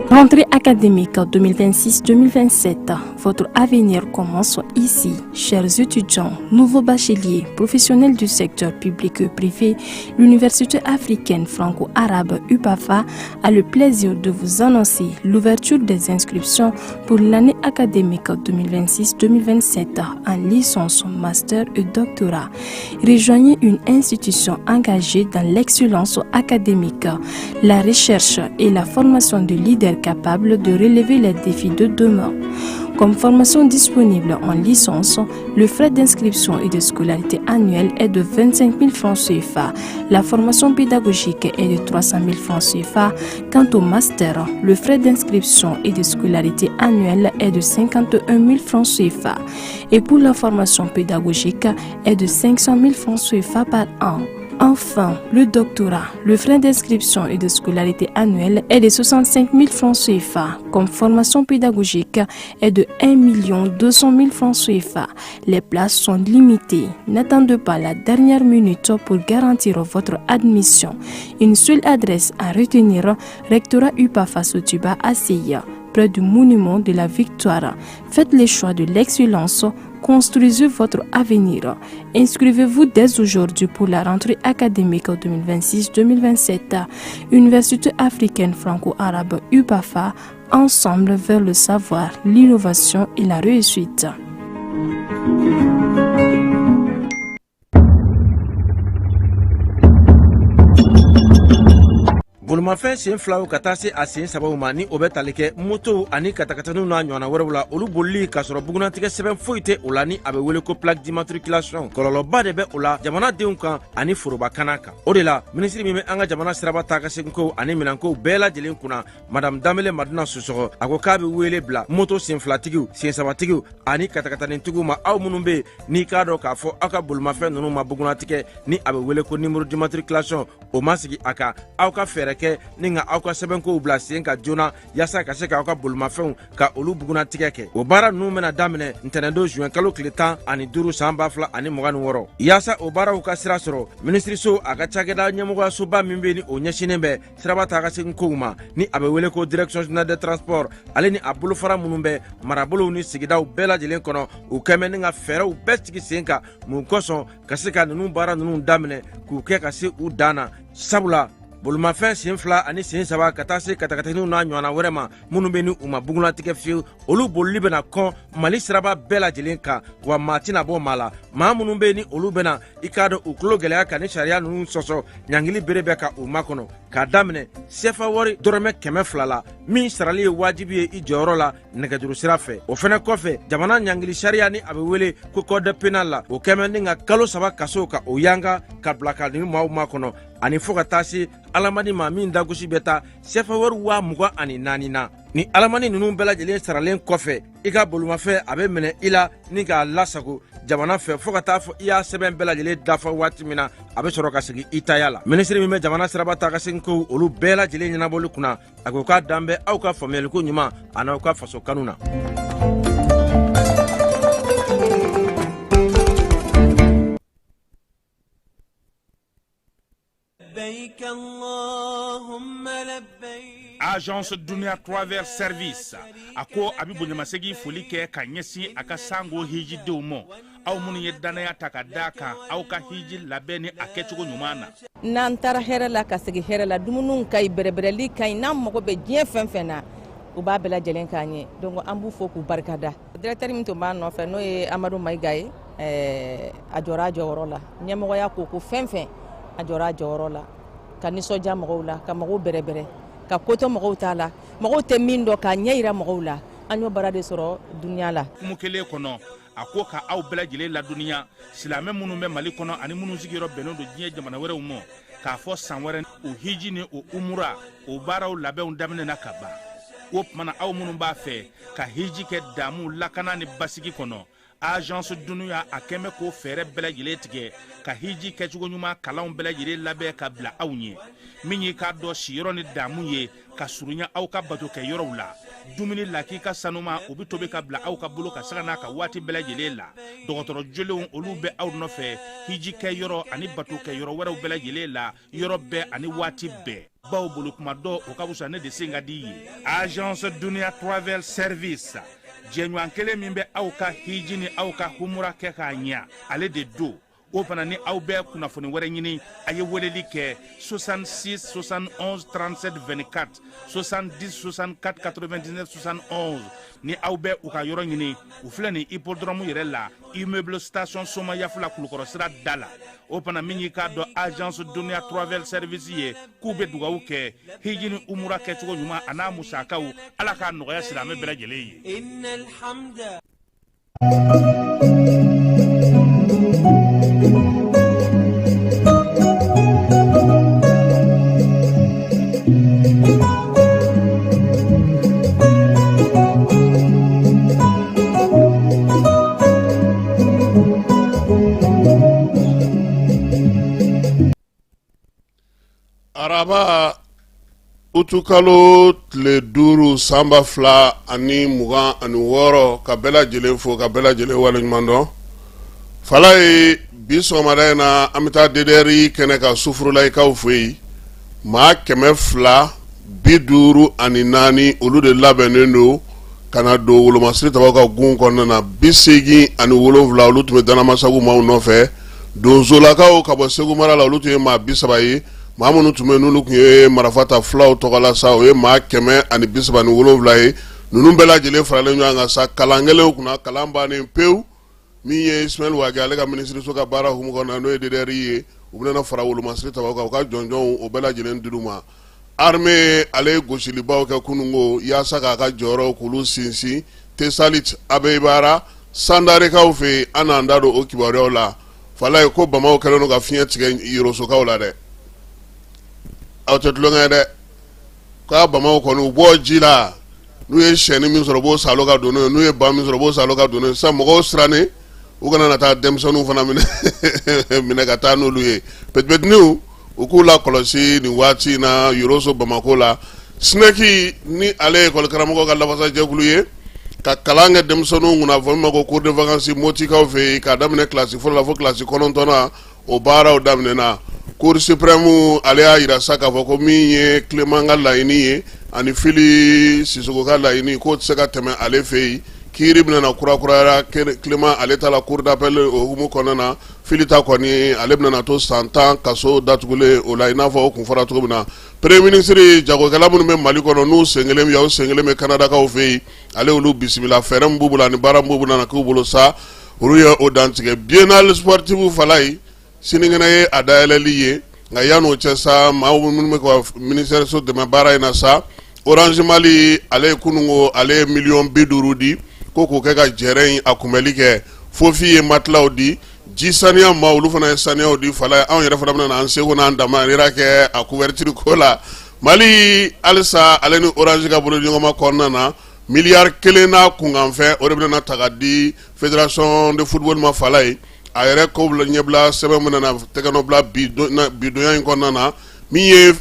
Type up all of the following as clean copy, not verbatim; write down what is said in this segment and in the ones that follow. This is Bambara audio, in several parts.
Rentrée académique 2026-2027, votre avenir commence ici. Chers étudiants, nouveaux bacheliers, professionnels du secteur public et privé, l'Université africaine franco-arabe UPAFA a le plaisir de vous annoncer l'ouverture des inscriptions pour l'année académique 2026-2027 en licence, master et doctorat. Rejoignez une institution engagée dans l'excellence académique, la recherche et la formation de leaders capables de relever les défis de demain. Comme formation disponible en licence, le frais d'inscription et de scolarité annuelle est de 25 000 francs CFA. La formation pédagogique est de 300 000 francs CFA. Quant au master, le frais d'inscription et de scolarité annuelle est de 51 000 francs CFA. Et pour la formation pédagogique est de 500 000 francs CFA par an. Enfin, le doctorat, le frais d'inscription et de scolarité annuelle est de 65 000 francs CFA. Comme formation pédagogique est de 1 200 000 francs CFA. Les places sont limitées. N'attendez pas la dernière minute pour garantir votre admission. Une seule adresse à retenir, Rectorat UPAFA Sotuba ACI, près du monument de la Victoire. Faites le choix de l'excellence. Construisez votre avenir. Inscrivez-vous dès aujourd'hui pour la rentrée académique 2026-2027. Université africaine franco-arabe UPAFA, ensemble vers le savoir, l'innovation et la réussite. Bolimafɛn sen filaw ka taa se a sen sabaw ma, ni o bɛ tali kɛ motow ani katakataniw n'a ɲɔgɔnna wɛrɛw la, olu bolili k'a sɔrɔ bugunnatigɛ sɛbɛn foyi tɛ o la, ni a bɛ wele ko plaque d'immatriculation, kɔlɔlɔba de bɛ o la jamanadenw kan ani forobakana kan. O de la, minisiri min bɛ an ka jamana siraba taa ka seginkow ani minɛnkow bɛɛ lajɛlen kunna, Madame Danbele Madina Sisɔkɔ, a ko k'a bɛ wele bila moto senfilatigiw, sensabatigiw ani katakatanitigiw ma, aw minnu bɛ yen n'i k'a dɔn k'a fɔ aw ka bolimafɛn ninnu ma bugunnatigɛ, ni a bɛ wele ko numéro d'immatriculation, o ma sigi a kan, aw ka fɛɛrɛ kɛ ni ka aw ka sɛbɛnkow bila sen kan joona, yaasa ka se k'aw ka bolimafɛnw ka olu bugunnatigɛ kɛ. O baara ninnu bɛna daminɛ ntɛnɛndon, zuwɛn kalo tile 15, san 2026. Yaasa o baaraw ka sira sɔrɔ, minisiriso a ka cakɛda ɲɛmɔgɔyasoba min bɛ ni o ɲɛsinnen bɛ siraba taa ka segin kow ma, ni a bɛ wele ko Direction générale des transports, ale ni a bolofara minnu bɛ marabolow ni sigidaw bɛɛ lajɛlen kɔnɔ, u kɛmɛ ni ka fɛɛrɛw bɛɛ sigi sen kan mun kosɔn ka se ka ninnu baara ninnu daminɛ k'u kɛ ka se u dan na. Sabula bolimafɛn sen fila ani sen saba ka taa se katakataniw n'a ɲɔgɔnna wɛrɛ ma minnu bɛ ni u ma bugunnatigɛ fiyewu, olu bolili bɛna kɔn Mali siraba bɛɛ lajɛlen kan, wa maa tɛna bɔ maa la. Maa minnu bɛ ni olu bɛna i k'a dɔn u tulo gɛlɛya ka ni sariya ninnu sɔsɔ, ɲangili bere bɛ ka u makɔnɔ k'a daminɛ sefa wari dɔrɔmɛ 200 la, min sarali ye wajibi ye i jɔyɔrɔ la nɛgɛjuru sira fɛ. O fɛnɛ kɔfɛ, jamana ɲangili sariya, ni a bɛ wele ko code pénal la, o kɛmɛ ni ka kalo 3 kaso ka o yanga ka bila ka nin maaw makɔnɔ, ani fɔɔ ka taa se alamani ma min dagosi bɛ taa sefa wari 24,000 na. Ni alamani ninnu bɛɛ lajɛlen saralen kɔfɛ, i ka bolimafɛn a bɛ minɛ i la ni k'a lasago jamana fɛ fɔɔ ka taa fɔ i y'a sɛbɛn bɛɛ lajɛlen dafa waati min na, a bɛ sɔrɔ ka segin i taya la. Minisiri min bɛ jamana siraba taa ka segin kow olu bɛɛ lajɛlen ɲɛnabɔli kunna, a ko k'a dan bɛ aw ka faamuyaliko ɲuman an'aw ka faso kanu na. Agence Dunia Travel Service a ko a bɛ bonyamasegin foli kɛ ka ɲɛsin a ka sango hijidenw ma, aw minnu ye dannaya ta ka da kan aw ka hiji labɛn ni a kɛcogo ɲuman na. N'an taara hɛrɛ la ka segin hɛrɛ la, dumuniw ka ɲi, bɛrɛbɛrɛli ka ɲi, n'an mago bɛ diɲɛ fɛn fɛn na, u b'a bɛɛ lajɛlen k'an ye. Donc an b'u fo k'u barikada. Directeur min tun b'an nɔfɛ, n'o ye Amadu Mayiga ye, a jɔra a jɔyɔrɔ la. Ɲɛmɔgɔya ko fɛn fɛn, a jɔra a jɔyɔrɔ la ka nisɔndiya mɔgɔw la, ka mɔgɔw bɛrɛbɛrɛ, ka kotɔ mɔgɔw t'a la, mɔgɔw tɛ min dɔn k'a ɲɛ yira mɔgɔw la. An y'o baara de sɔrɔ dunuya la. Hukumu kelen kɔnɔ, a ko ka aw bɛɛ lajɛlen ladɔnniya, silamɛ minnu bɛ Mali kɔnɔ ani minnu sigiyɔrɔ bɛnnen don diɲɛ jamana wɛrɛw ma, k'a fɔ san wɛrɛ o hiji ni o umura o baaraw labɛnw daminɛna ka ban. O tuma na, aw minnu b'a fɛ ka hiji kɛ damu, lakana ni basigi kɔnɔ, Agence Dunuya a kɛn bɛ k'o fɛɛrɛ bɛɛ lajɛlen tigɛ ka hiji kɛcogo ɲuman kalanw bɛɛ lajɛlen labɛn ka bila aw ɲɛ, min y'i k'a dɔn siyɔrɔ ni damu ye ka surunya aw ka bato kɛ yɔrɔw la. Dumuni lakika sanuma, o bɛ tobi ka bila aw ka bolo ka sanga n'a ka waati bɛɛ lajɛlen la. Dɔgɔtɔrɔ jolenw, olu bɛ aw nɔfɛ hiji kɛ yɔrɔ ani bato kɛ yɔrɔ wɛrɛw bɛɛ lajɛlen la, yɔrɔ bɛɛ ani waati bɛɛ, baw bolo kuma dɔ o ka fisa ne de sen ka di ye. Agence Dunia Travel Service, jɛɲɔgɔn kelen min bɛ aw ka hiji ni aw ka humura kɛ k'a ɲa, ale de don. O fana ni aw bɛ kunnafoni wɛrɛ ɲini, a ye weleli kɛ 66 71 37 24, 70 64 99 71. Ni aw bɛ u ka yɔrɔ ɲini, u filɛ nin hippodrome yɛrɛ la, immeuble station Somayafula, Kulukɔrɔ sira da la. O fana min y'i k'a dɔn Agence Dunia Travel Service ye, k'u bɛ dugawu kɛ hiji ni umura kɛcogo ɲuman a n'a musakaw, Ala k'a nɔgɔya silamɛ bɛɛ lajɛlen ye. Araba, utukalo tile 5, san 2026, ka bɛɛ lajɛlen fo, ka bɛɛ lajɛlen waleɲuman dɔn. Falaye, bi sɔgɔmada in na, an bɛ taa DDR kɛnɛ kan Sufurulayi fɛ yen. Maa 254, olu de labɛnnen don ka na don Wolomasiri Tabaw ka gun kɔnɔna na. 87, olu tun bɛ Danamasagu maaw nɔfɛ. Donsolakaw ka bɔ Segu mara la, olu tun ye maa 30 ye. Maa minnu tun bɛ n'olu tun ye marifa ta fulaw tɔgɔ la sa, o ye maa 137 ye. Ninnu bɛɛ lajɛlen faralen ɲɔgɔn kan sa, kalan kɛlen kunna, kalan bannen pewu, min ye Ismaël Wagué, ale ka minisiriso ka baara hukumu kɔnɔna, n'o ye DDR ye, u bɛna fara Wolomasiri Tabaw kan, u ka jɔnjɔnw o bɛɛ lajɛlen dir'u ma. Armée, ale ye gosilibaw kɛ kununko yaasa k'a ka jɔyɔrɔw k'olu sinsin Tesalit Abeyibara, Sandarekaw fɛ yen. An n'an da don o kibaruyaw la. Falaye, ko bamaw kɛlen don ka fiɲɛ tigɛ Yorosokaw la dɛ. Aw tɛ tulonkɛ ye dɛ, k'a bamaw kɔni u bɔ ji la, n'u ye sɛni min sɔrɔ, u b'o salo ka don n'o ye, n'u ye ba min sɔrɔ, u b'o salo ka don n'o ye. Sisan mɔgɔw sirannen, u kana na taa denmisɛnninw fana minɛ ka taa n'olu ye. Pɛtipɛtiniw, u k'u la kɔlɔsi nin waati in na Yoroso Bamakɔ la. SNEC, ni ale ye ekɔli karamɔgɔ ka lafasajɛkulu ye, ka kalan kɛ denmisɛnninw kunna, fɔ min ma ko cours de vacances, Motikaw fɛ yen, k'a daminɛ kilasi fɔlɔ la fo kilasi 9nan, o baaraw daminɛna. Cour suprême, ale y'a jira sa k'a fɔ ko min ye Clément ka laɲini ye ani Fili Sisoko ka laɲini, k'o tɛ se ka tɛmɛ ale fɛ yen. Kiiri bɛna na kurakurayara Clément ale ta la cour d'appel o hukumu kɔnɔna na. Fili ta kɔni, ale bɛna na to san 10 kaso datugulen o la, i n'a fɔ o kun fɔra cogo min na. Premier ministre, jagokɛla minnu bɛ Mali kɔnɔ, n'u sen kelen bɛ yan, u sen kelen bɛ Kanadakaw fɛ yen, ale olu bisimila. Fɛɛrɛ min b'u bolo ani baara min b'u bolo na k'u bolo sa, olu ye o dantigɛ. Biennale sportive, Falaye, sinikɛnɛ ye a dayɛlɛli ye. Nka yan'o cɛ sa, maa minnu bɛ ka ministère so dɛmɛ baara in na sa, Orange Mali, ale ye kununko, ale ye miliyɔn 50 di ko k'o kɛ ka jɛrɛ in a kunbɛli kɛ. Fofi ye matelasw di. Ji saniya ma, olu fana ye saniyaw di. Falaye, anw yɛrɛ fana bɛna an seko n'an damayira kɛ a couverture ko la. Mali halisa, ale ni Orange ka boloɲɔgɔnma kɔnɔna na, miliyari 1 n'a kunkanfɛn, o de bɛna ta ka di fédération de football ma. Falaye, a yɛrɛ ko ɲɛbila sɛbɛn min nana tɛgɛnɔ bila bidonya in kɔnɔna na, min ye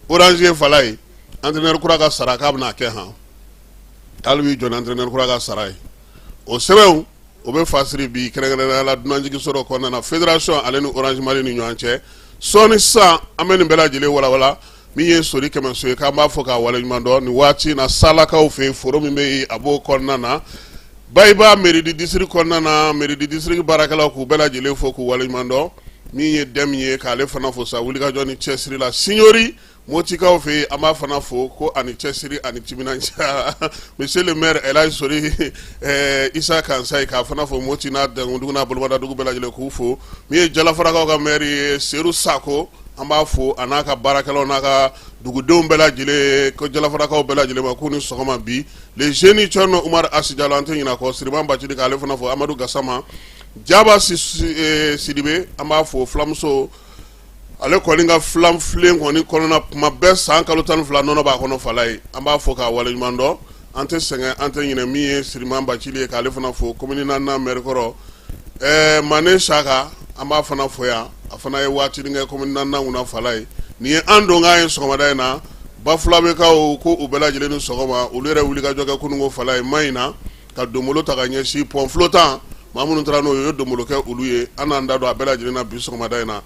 Orange ye, Falaye, entraîneur kura ka sara k'a bɛna kɛ han, hali b'i jɔ ni entraîneur kura ka sara ye. O sɛbɛnw, o bɛ fasiri bi, kɛrɛnkɛrɛnnenya la dunanjiginso dɔ kɔnɔna na, fédération ale ni Orange Mali ni ɲɔgɔn cɛ. Sɔɔni sisan, an bɛ nin bɛɛ lajɛlen walawala. Min ye Sori Kɛmɛso ye, k'an b'a fɔ k'a waleɲuman dɔn nin waati in na, Salakaw fɛ yen, foro min bɛ yen, a b'o kɔnɔna na, Bayiba mairie du district kɔnɔna na, mairie du district baarakɛlaw, k'u bɛɛ lajɛlen fo k'u waleɲuman dɔn. Min ye dɛmɛ ye, k'ale fana fo sa wulikajɔ ni cɛsiri la Signori, Motikaw fɛ yen, an b'a fana fo ko ani cɛsiri ani timinandiya. Monsieur le maire El Hadj Sori Isa Kansayi, k'a fana fo Moti n'a dankundugu n'a bolomadadugu bɛɛ lajɛlen, k'u fo. Min ye Jalafarakaw ka maire ye, Seru Sako, an b'a fo a n'a ka baarakɛlaw n'a ka dugudenw bɛɛ lajɛlen, ko Jalafarakaw bɛɛ lajɛlen ma k'u ni sɔgɔma bi. Le jeune Thierno Umar Asi Jalo, an tɛ ɲinɛ a kɔ. Siriman Bacili, k'ale fana fo. Amadu Gasama Jaba Sidibe, an b'a fo. Fulamuso, ale kɔni ka filan filen kɔni kɔnɔna, kuma bɛɛ san kalo 12 nɔnɔ b'a kɔnɔ. Falaye, an b'a fo k'a waleɲuman dɔn. An tɛ sɛgɛn, an tɛ ɲinɛ min ye Siriman Bacili ye, k'ale fana fo, commune naaninan maire kɔrɔ. Mane Saka, an b'a fana fo yan, a fana ye waati kɛ commune naaninan kunna. Falaye, nin ye an donkan ye sɔgɔmada in na. Bafulabɛkaw ko u bɛɛ lajɛlen ni sɔgɔma. Olu yɛrɛ wulikajɔ kɛ kununko Falaye ma in na ka donbolo ta ka ɲɛsin pont flottant maa minnu taara n'o ye, u ye donbolo kɛ olu ye. An n'an da don a bɛɛ lajɛlen na bi sɔgɔmada in na.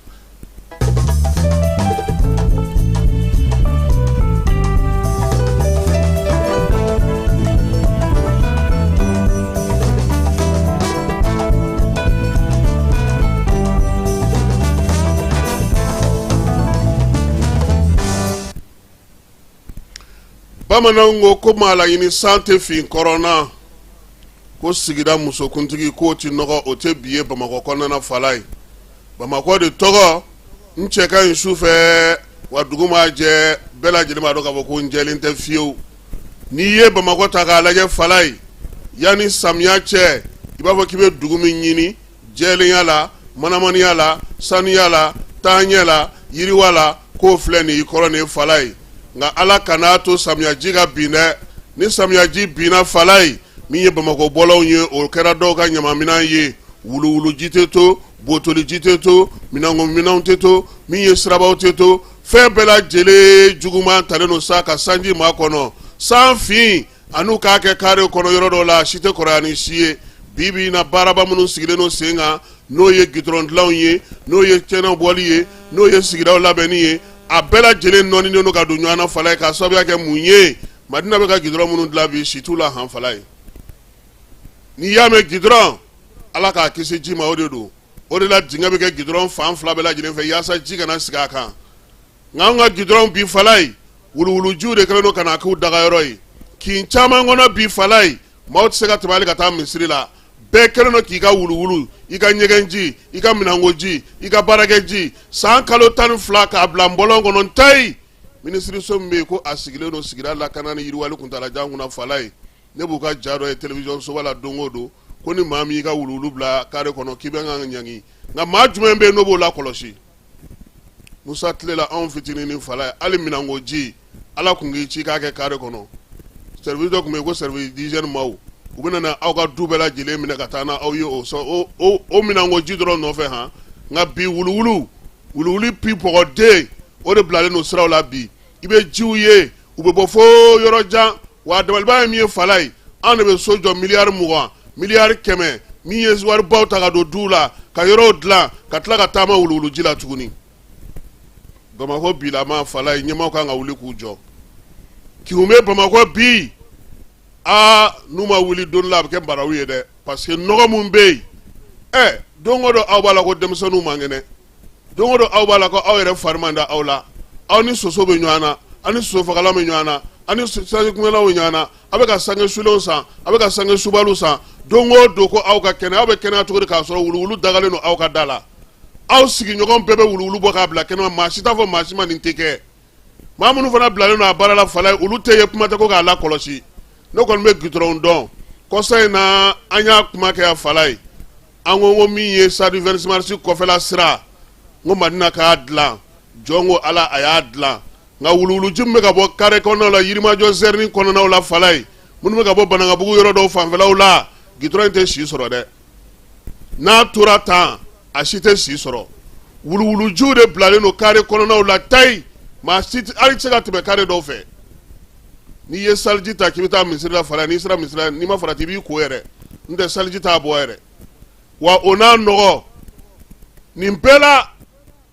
Bamananw ko ko maa laɲini san tɛ fin kɔrɔn na, ko sigida musokuntigi k'o tɛ nɔgɔ, o tɛ bi ye Bamakɔ kɔnɔna Falaye. Bamakɔ de tɔgɔ n cɛ ka ɲi su fɛ, wa dugu maa jɛ bɛɛ lajɛlen b'a dɔn k'a fɔ ko n jɛlen tɛ fiyewu. N'i ye Bamakɔ ta k'a lajɛ Falaye, yanni samiya cɛ, i b'a fɔ k'i bɛ dugu min ɲini jɛlenya la, manamaniya la, saniya la, taaɲɛ la, yiriwa la, k'o filɛ nin y'i kɔrɔ nin ye Falaye. Nka Ala kan'a to samiyaji ka bin dɛ. Ni samiyaji binna Falaye, min ye Bamakɔ bɔlɔnw ye, o kɛra dɔw ka ɲamaminɛn ye. Wuluwuluji tɛ to, botoliji tɛ to, minɛnko minɛnw tɛ to, min ye sirabaw tɛ to, fɛn bɛɛ lajɛlen juguman talen don sa ka sanji makɔnɔ. San fin an'u k'a kɛ kare kɔnɔ yɔrɔ dɔw la, si tɛ kɔrɔya ni si ye. Bi bi in na, baaraba minnu sigilen don sen kan, n'o ye gidɔrɔn dilanw ye, n'o ye kɛnɛw bɔli ye, n'o ye sigidaw labɛnni ye, a bɛɛ lajɛlen nɔɔninen don ka don ɲɔgɔn na Falaye, k'a sababuya kɛ mun ye? Madina bɛ ka gidɔrɔn minnu dilan bi, si t'u la han Falaye. N'i y'a mɛn gidɔrɔn, Ala k'a kisi ji ma, o de don. O de la dingɛ bɛ kɛ gidɔrɔn fan fila bɛɛ lajɛlen fɛ yaasa ji kana sigi a kan. Nka an ka gidɔrɔn bi Falaye, wuluwulujiw de kɛlen don ka na k'u dagayɔrɔ ye kin caman kɔnɔ bi Falaye. Maaw tɛ se ka tɛmɛ hali ka taa misiri la. Bɛɛ kɛlen don k'i ka wuluwulu, i ka ɲɛgɛnji, i ka minɛnkoji, i ka baarakɛji san kalo 12 k'a bila nbɔlɔn kɔnɔ. N ta minisiriso min bɛ yen ko a sigilen don sigida lakana ni yiriwali kuntaalajan kunna Falaye, ne b'u ka ja dɔ ye télévision soba la don o don, ko ni maa min y'i ka wuluwulu bila kare kɔnɔ, k'i bɛ kan ka ɲangi. Nka maa jumɛn bɛ yen n'o b'o lakɔlɔsi? Musa tile la, anw fitinin ni Falaye, hali minɛnkoji, Ala tun k'i ci k'a kɛ kare kɔnɔ, service dɔ tun bɛ yen ko service d'hygiène maaw, u bɛ na aw ka du bɛɛ lajɛlen minɛ ka taa n'aw ye o minɛnkoji dɔrɔn nɔfɛ han. Nka bi, wuluwulu wuluwulu pipɔgɔden, o de bilalen don siraw la bi. I bɛ jiw ye, u bɛ bɔ fo yɔrɔ jan. Wa dabaliban ye min ye Falaye, anw de bɛ so jɔ miliyari 20, miliyari 100, min ye waribaw ta ka don duw la ka yɔrɔw dilan, ka tila ka taama wuluwuluji la tuguni. Bamakɔ bilama Falaye, ɲɛmaaw kan ka wuli k'u jɔ. Kinw bɛ Bamakɔ bi, aa, n'u ma wuli don la, a bɛ kɛ baraw ye dɛ, parce que nɔgɔ min bɛ yen, ɛ, don o don aw b'a la ko denmisɛnninw man kɛnɛ, don o don aw b'a la ko aw yɛrɛ fari man da aw la, aw ni soso bɛ ɲɔgɔn na, aw ni sosofagalan bɛ ɲɔgɔn na, aw ni sangekunbɛnnaw bɛ ɲɔgɔn na, aw bɛ ka sange sulenw san, aw bɛ ka sange subaliw san, don o don ko aw ka kɛnɛ. Aw bɛ kɛnɛya cogo di k'a sɔrɔ wuluwulu dagalen don aw ka da la? Aw sigiɲɔgɔn bɛɛ bɛ wuluwulu bɔ k'a bila kɛnɛma, maa si t'a fɔ maa si ma nin tɛ kɛ. Maa minnu fana bilalen don a baara la Falaye, olu tɛ ye, kuma tɛ ko k'a lakɔlɔsi. Ne kɔni bɛ gudɔrɔn dɔn. Kɔsa in na, an y'a kuma kɛ yan Falaye, an ko min ye stade 26 mars kɔfɛla sira, n ko Madina k'a dilan. Jɔn ko Ala, a y'a dilan. Nka wuluwuluji min bɛ ka bɔ kare kɔnɔnaw la, Yirimajɔ zɛrini kɔnɔnaw la Falaye, minnu bɛ ka bɔ Banankabugu yɔrɔ dɔw fanfɛlaw la, gudɔrɔn in tɛ si sɔrɔ dɛ. N'a tora tan, a si tɛ si sɔrɔ. Wuluwulujiw de bilalen don kare kɔnɔnaw la tayi, maa si hali tɛ se ka tɛmɛ kare dɔw fɛ. N'i ye saliji ta k'i bɛ taa misiri la Falaye, n'i sera misiri la, n'i ma farati, i b'i ko yɛrɛ, n tɛ saliji t'a bɔ yɛrɛ. Wa o n'a nɔgɔ nin bɛɛ la,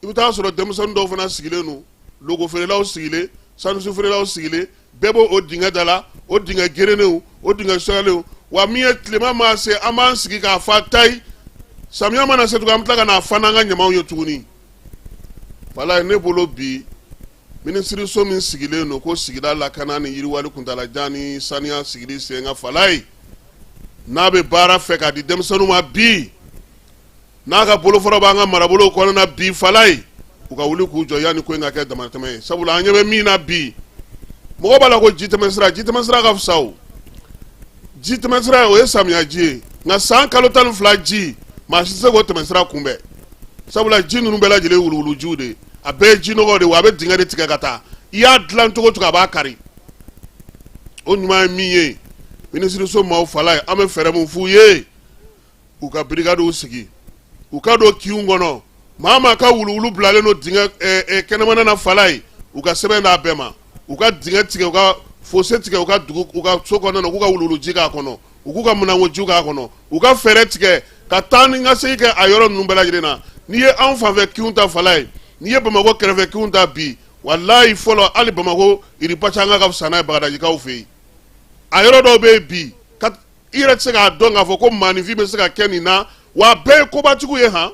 i bɛ taa sɔrɔ denmisɛnnin dɔw fana sigilen don, logo feerelaw sigilen, sandwich feerelaw sigilen, bɛɛ b'o o dingɛ da la, o dingɛ gerennenw, o dingɛ sɔrɔlenw. Wa min ye tilema maa se, an b'an sigi k'a fa tayi, samiya mana se tugun, an bɛ tila ka n'a fa n'an ka ɲamaw ye tuguni Falaye. Ne bolo bi, minisiriso min sigilen don ko sigida lakana ni yiriwali kuntaalajan ni saniya sigili sen kan Falaye, n'a bɛ baara fɛ k'a di denmisɛnninw ma bi, n'a ka bolofara b'an ka marabolow kɔnɔna bi Falaye, u ka wuli k'u jɔ yanni ko in ka kɛ damatɛmɛ ye. Sabula an ɲɛ bɛ min na bi, mɔgɔ b'a la ko jitɛmɛsira, jitɛmɛsira ka fisa. O jitɛmɛsira, o ye samiya ji ye, nka san kalo 12 ji, maa si tɛ se k'o tɛmɛsira kunbɛn, sabula ji ninnu bɛɛ lajɛlen ye wuluwulujiw de ye, a bɛɛ ye jinɔgɔw de ye, wa a bɛ dingɛ de tigɛ ka taa. I y'a dilan cogo o cogo, a b'a kari. O ɲuman ye min ye, minisiriso maaw Falaye, an bɛ fɛɛrɛ min f'u ye, u ka brigadiw sigi, u ka don kinw kɔnɔ. Maa maa ka wuluwulu bilalen don dingɛ kɛnɛmana na Falaye, u ka sɛbɛn d'a bɛɛ ma. U ka dingɛ tigɛ, u ka fossé tigɛ u ka dugu, u ka so kɔnɔna na, u k'u ka wuluwuluji k'a kɔnɔ, u k'u ka minɛnkojiw k'a kɔnɔ, u ka fɛɛrɛ tigɛ ka taa ni ka segin kɛ a yɔrɔ ninnu bɛɛ lajɛlen na. N'i ye anw fanfɛ kinw ta Falaye, n'i ye Bamakɔ kɛrɛfɛ kinw ta bi, walayi fɔlɔ hali Bamakɔ Iripacanga ka fisa n'a ye Bagadajikaw fɛ yen. A yɔrɔ dɔw bɛ yen bi, i yɛrɛ tɛ se k'a dɔn k'a fɔ ko maaninfin bɛ se ka kɛ nin na, wa a bɛɛ ye kobatigiw ye. Han,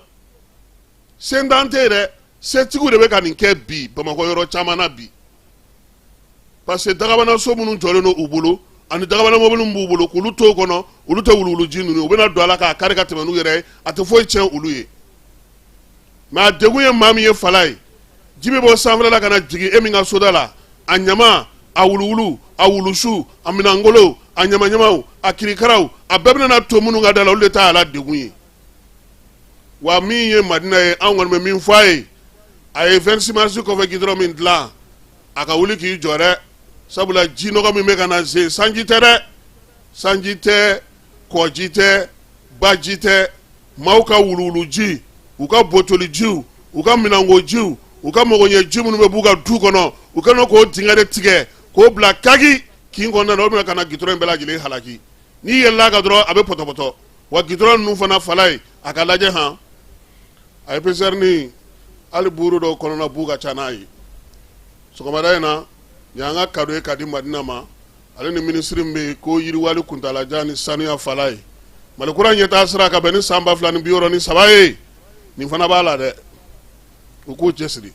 sentan tɛ yen dɛ, setigiw de bɛ ka nin kɛ bi Bamakɔ yɔrɔ caman na bi, parce que dagabanaso minnu jɔlen don u bolo ani dagabana mobili b'u bolo, k'olu to kɔnɔ, olu tɛ wuluwuluji ninnu, u bɛna don a la k'a kari ka tɛmɛ n'u yɛrɛ ye, a tɛ foyi tiɲɛ olu ye. Mais a degun ye maa min ye Falaye, ji bɛ bɔ sanfɛla la ka na jigin e min ka soda la, a ɲama, a wuluwulu, a wulusu, a minɛnkolo, a ɲamaɲamaw, a kirikaraw, a bɛɛ bɛna to minnu ka da la, olu de ta y'a la degun ye. Wa min ye Madina ye, anw kɔni bɛ min fɔ a ye, a ye 26 mars kɔfɛ gidɔrɔn min dilan, a ka wuli k'i jɔ dɛ, sabula ji nɔgɔ min bɛ ka na ze, sanji tɛ dɛ, sanji tɛ, kɔji tɛ, baji tɛ, maaw ka wuluwuluji, u ka botolijiw, u ka minɛnkojiw, u ka magoɲɛji minnu bɛ b'u ka du kɔnɔ, u kɛlen k'o dingɛ de tigɛ k'o bila kaki kin kɔnɔna na, o bɛna ka na gidɔrɔn in bɛɛ lajɛlen halaki. N'i yɛlɛla a kan dɔrɔn, a bɛ pɔtɔpɔtɔ. Wa gidɔrɔn ninnu fana, Falaye, a ka lajɛ han, a épaisseur ni hali buuru dɔw kɔnɔna bu ka ca n'a ye. Sɔgɔmada in na, nin y'an ka cadeau ye ka di Madina ma, ale ni minisiri min bɛ yen ko yiriwali kuntalajan ni sanuya. Falaye, Mali kura ɲɛtaa sira ka bɛn ni san 2063 ye, nin fana b'a la dɛ, u k'u cɛsiri.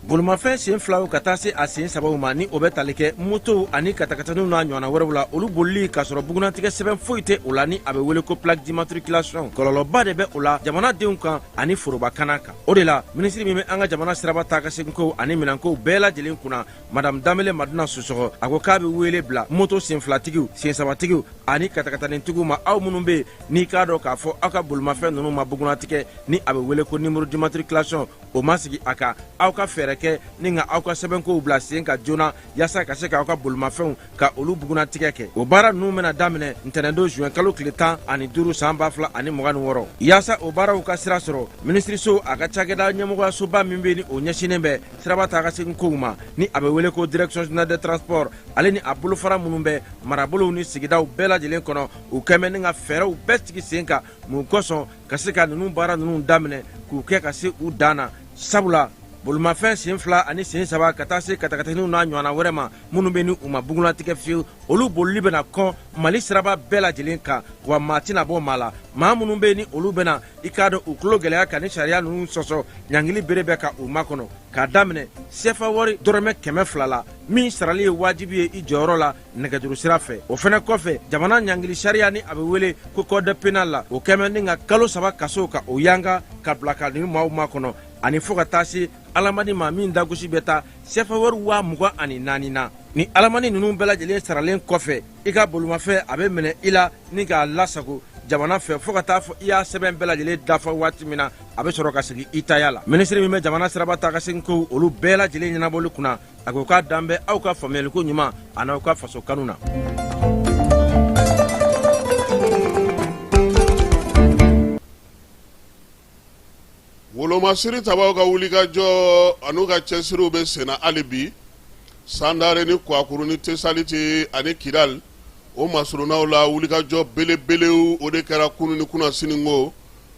Bolimafɛn sen filaw ka taa se a sen sabaw ma, ni o bɛ tali kɛ motow ani katakataninw n'a ɲɔgɔnna wɛrɛw la, olu bolili k'a sɔrɔ bugunnatigɛ sɛbɛn foyi tɛ o la, ni a bɛ wele ko plaque d'immatriculation, kɔlɔlɔba de bɛ o la jamanadenw kan ani forobakana kan. O de la, minisiri min bɛ an ka jamana siraba taa ka seginkow ani minɛnkow bɛɛ lajɛlen kunna, Madame Danbele Madina Sisɔkɔ, a ko k'a bɛ wele bila moto senfilatigiw, sensabatigiw ani katakatanitigiw ma, aw minnu bɛ yen n'i k'a dɔn k'a fɔ aw ka bolimafɛn ninnu ma bugunnatigɛ, ni a bɛ wele ko numéro d'immatriculation, o ma sigi a kan, aw ka fɛɛrɛ kɛ ni ka aw ka sɛbɛnkow bila sen kan joona, yaasa ka se k'aw ka bolimafɛnw ka olu bugunnatigɛ kɛ. O baara ninnu bɛna daminɛ ntɛnɛndon juin kalo tile 15 san 2026. Yaasa o baaraw ka sira sɔrɔ, minisiriso a ka cakɛda ɲɛmɔgɔyasoba min bɛ ni o ɲɛsinnen bɛ siraba taa ka segin kow ma, ni a bɛ wele ko direction générale des transports, ale ni a bolofara minnu bɛ marabolow ni sigidaw bɛɛ lajɛlen kɔnɔ, u kɛmɛ ni ka fɛɛrɛw bɛɛ sigi sen kan mun kosɔn ka se ka ninnu baara ninnu daminɛ k'u kɛ ka se u dan na. Sabula bolimafɛn sen fila ani sen saba ka taa se katakataninw n'a ɲɔgɔnna wɛrɛ ma minnu bɛ ni u ma bugunnatigɛ fiyewu, olu bolili bɛna kɔn Mali siraba bɛɛ lajɛlen kan, wa maa tɛna bɔ maa la. Maa minnu bɛ ni olu bɛna i k'a dɔn u tulo gɛlɛya ka ni sariya ninnu sɔsɔ, ɲangili bere bɛ ka u makɔnɔ k'a daminɛ sefa wari dɔrɔmɛ 200 la, min sarali ye wajibi ye i jɔyɔrɔ la nɛgɛjuru sira fɛ. O fɛnɛ kɔfɛ, jamana ɲangili sariya, ni a bɛ wele ko code pénal la, o kɛmɛ ni ka kalo 3 kaso ka o yanga ka bila ka nin maaw makɔnɔ, ani fo ka taa se alamani ma min dagosi bɛ taa sefa wari 24,000 na. Ni alamani ninnu bɛɛ lajɛlen saralen kɔfɛ, i ka bolimafɛn a bɛ minɛ i la ni k'a lasago jamana fɛ fo ka taa fɔ i y'a sɛbɛn bɛɛ lajɛlen dafa waati min na, a bɛ sɔrɔ ka segin i taya la. Minisiri min bɛ jamana siraba taa ka segin kow olu bɛɛ lajɛlen ɲɛnabɔli kunna, a ko k'a dan bɛ aw ka faamuyaliko ɲuman an'aw ka faso kanu na. Wolomasiri tabaw ka wulikajɔ an'u ka cɛsiriw bɛ senna hali bi Sandare ni Kuwakuru ni Tesaliti ani Kidali o masurunnaw la. Wulikajɔ belebelew o de kɛra kunun ni kunasini ko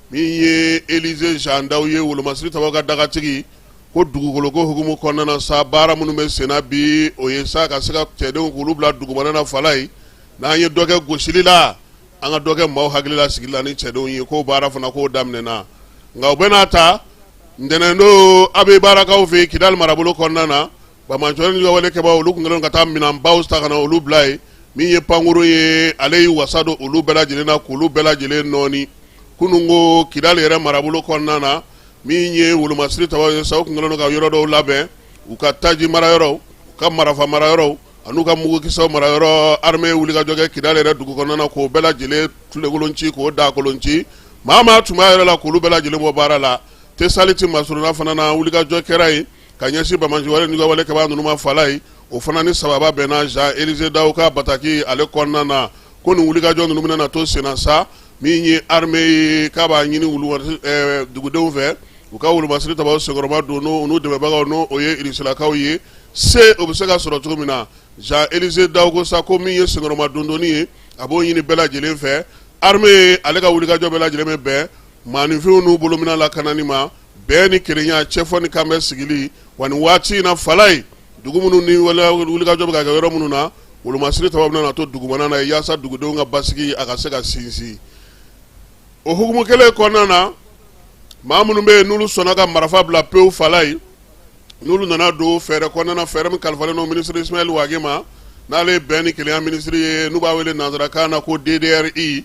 min ye Elize Jean Daw ye, wolomasiri tabaw ka dagatigi, ko dugukolo ko hukumu kɔnɔna na sa, baara minnu bɛ senna bi, o ye sa ka se ka cɛdenw k'olu bila dugumana na. Falaye, n'an ye dɔ kɛ gosili la, an ka dɔ kɛ maaw hakili la sigili la ni cɛdenw ye, k'o baara fana k'o daminɛna. Nka u bɛna ta ntɛnɛndon a bɛ baarakaw fɛ Kidali marabolo kɔnɔna na, banbaanci ni wale kɛbaaw olu tun kɛlen ka taa minɛnbaw ta ka na olu bila yen. Min ye pankurun ye, ale y'i wasa don olu bɛɛ lajɛlen na k'olu bɛɛ lajɛlen nɔɔni. Kunun ko Kidali yɛrɛ marabolo kɔnɔna na, min ye wolomasiri tabaw ye sa, u tun kɛlen don ka yɔrɔ dɔw labɛn, u ka taji marayɔrɔw, u ka marafa marayɔrɔw an'u ka mugukisɛw marayɔrɔ. Armée ye wulikajɔ kɛ Kidali yɛrɛ dugu kɔnɔna na k'o bɛɛ lajɛlen tulekolon ci, k'o dakolon ci. Maa maa tun b'a yɛrɛ la, k'olu bɛɛ lajɛlen bɔ baara la. Tesaliti masurunna fana na, wulikajɔ kɛra yen ka ɲɛsin banbaanci wale ni wale kɛbaa ninnu ma. Falaye, o fana ni sababa bɛnna Jean Elize Daw ka bataki ale kɔnɔna na. Ko nin wulikajɔ ninnu bɛna na to senna sa. Min ye armée ye, k'a b'a ɲini dugudenw fɛ, u ka wolomasiri tabaw senkɔrɔma don n'u dɛmɛbagaw, n'o o ye irisilakaw ye, se o bɛ se ka sɔrɔ cogo min na. Jean Élisée Dao sa ko min ye senkɔrɔma dondonni ye, a b'o ɲini bɛɛ lajɛlen fɛ. Armée ale ka wulikajɔ bɛɛ lajɛlen bɛ bɛn maaninfinw n'u bolominɛn lakanani ma, bɛn ni kelenya, cɛfɔ ni kanbɛn sigili. Wa nin waati in na, Falaye, dugu minnu ni wulikajɔ bɛ ka kɛ yɔrɔ minnu na, wolomasiri tabaw bɛna to dugumana na yaasa dugudenw ka basigi a ka se ka sinsin. O hukumu kelen kɔnɔna na, maa minnu bɛ yen n'olu sɔnna ka marifa bila pewu, Falaye, n'olu nana don fɛɛrɛ kɔnɔna na, fɛɛrɛ min kalifalen don minisiri Ismaël Wagué ma, n'ale ye bɛn ni kelenya minisiri ye, n'u b'a wele nansarakan na ko DDRI,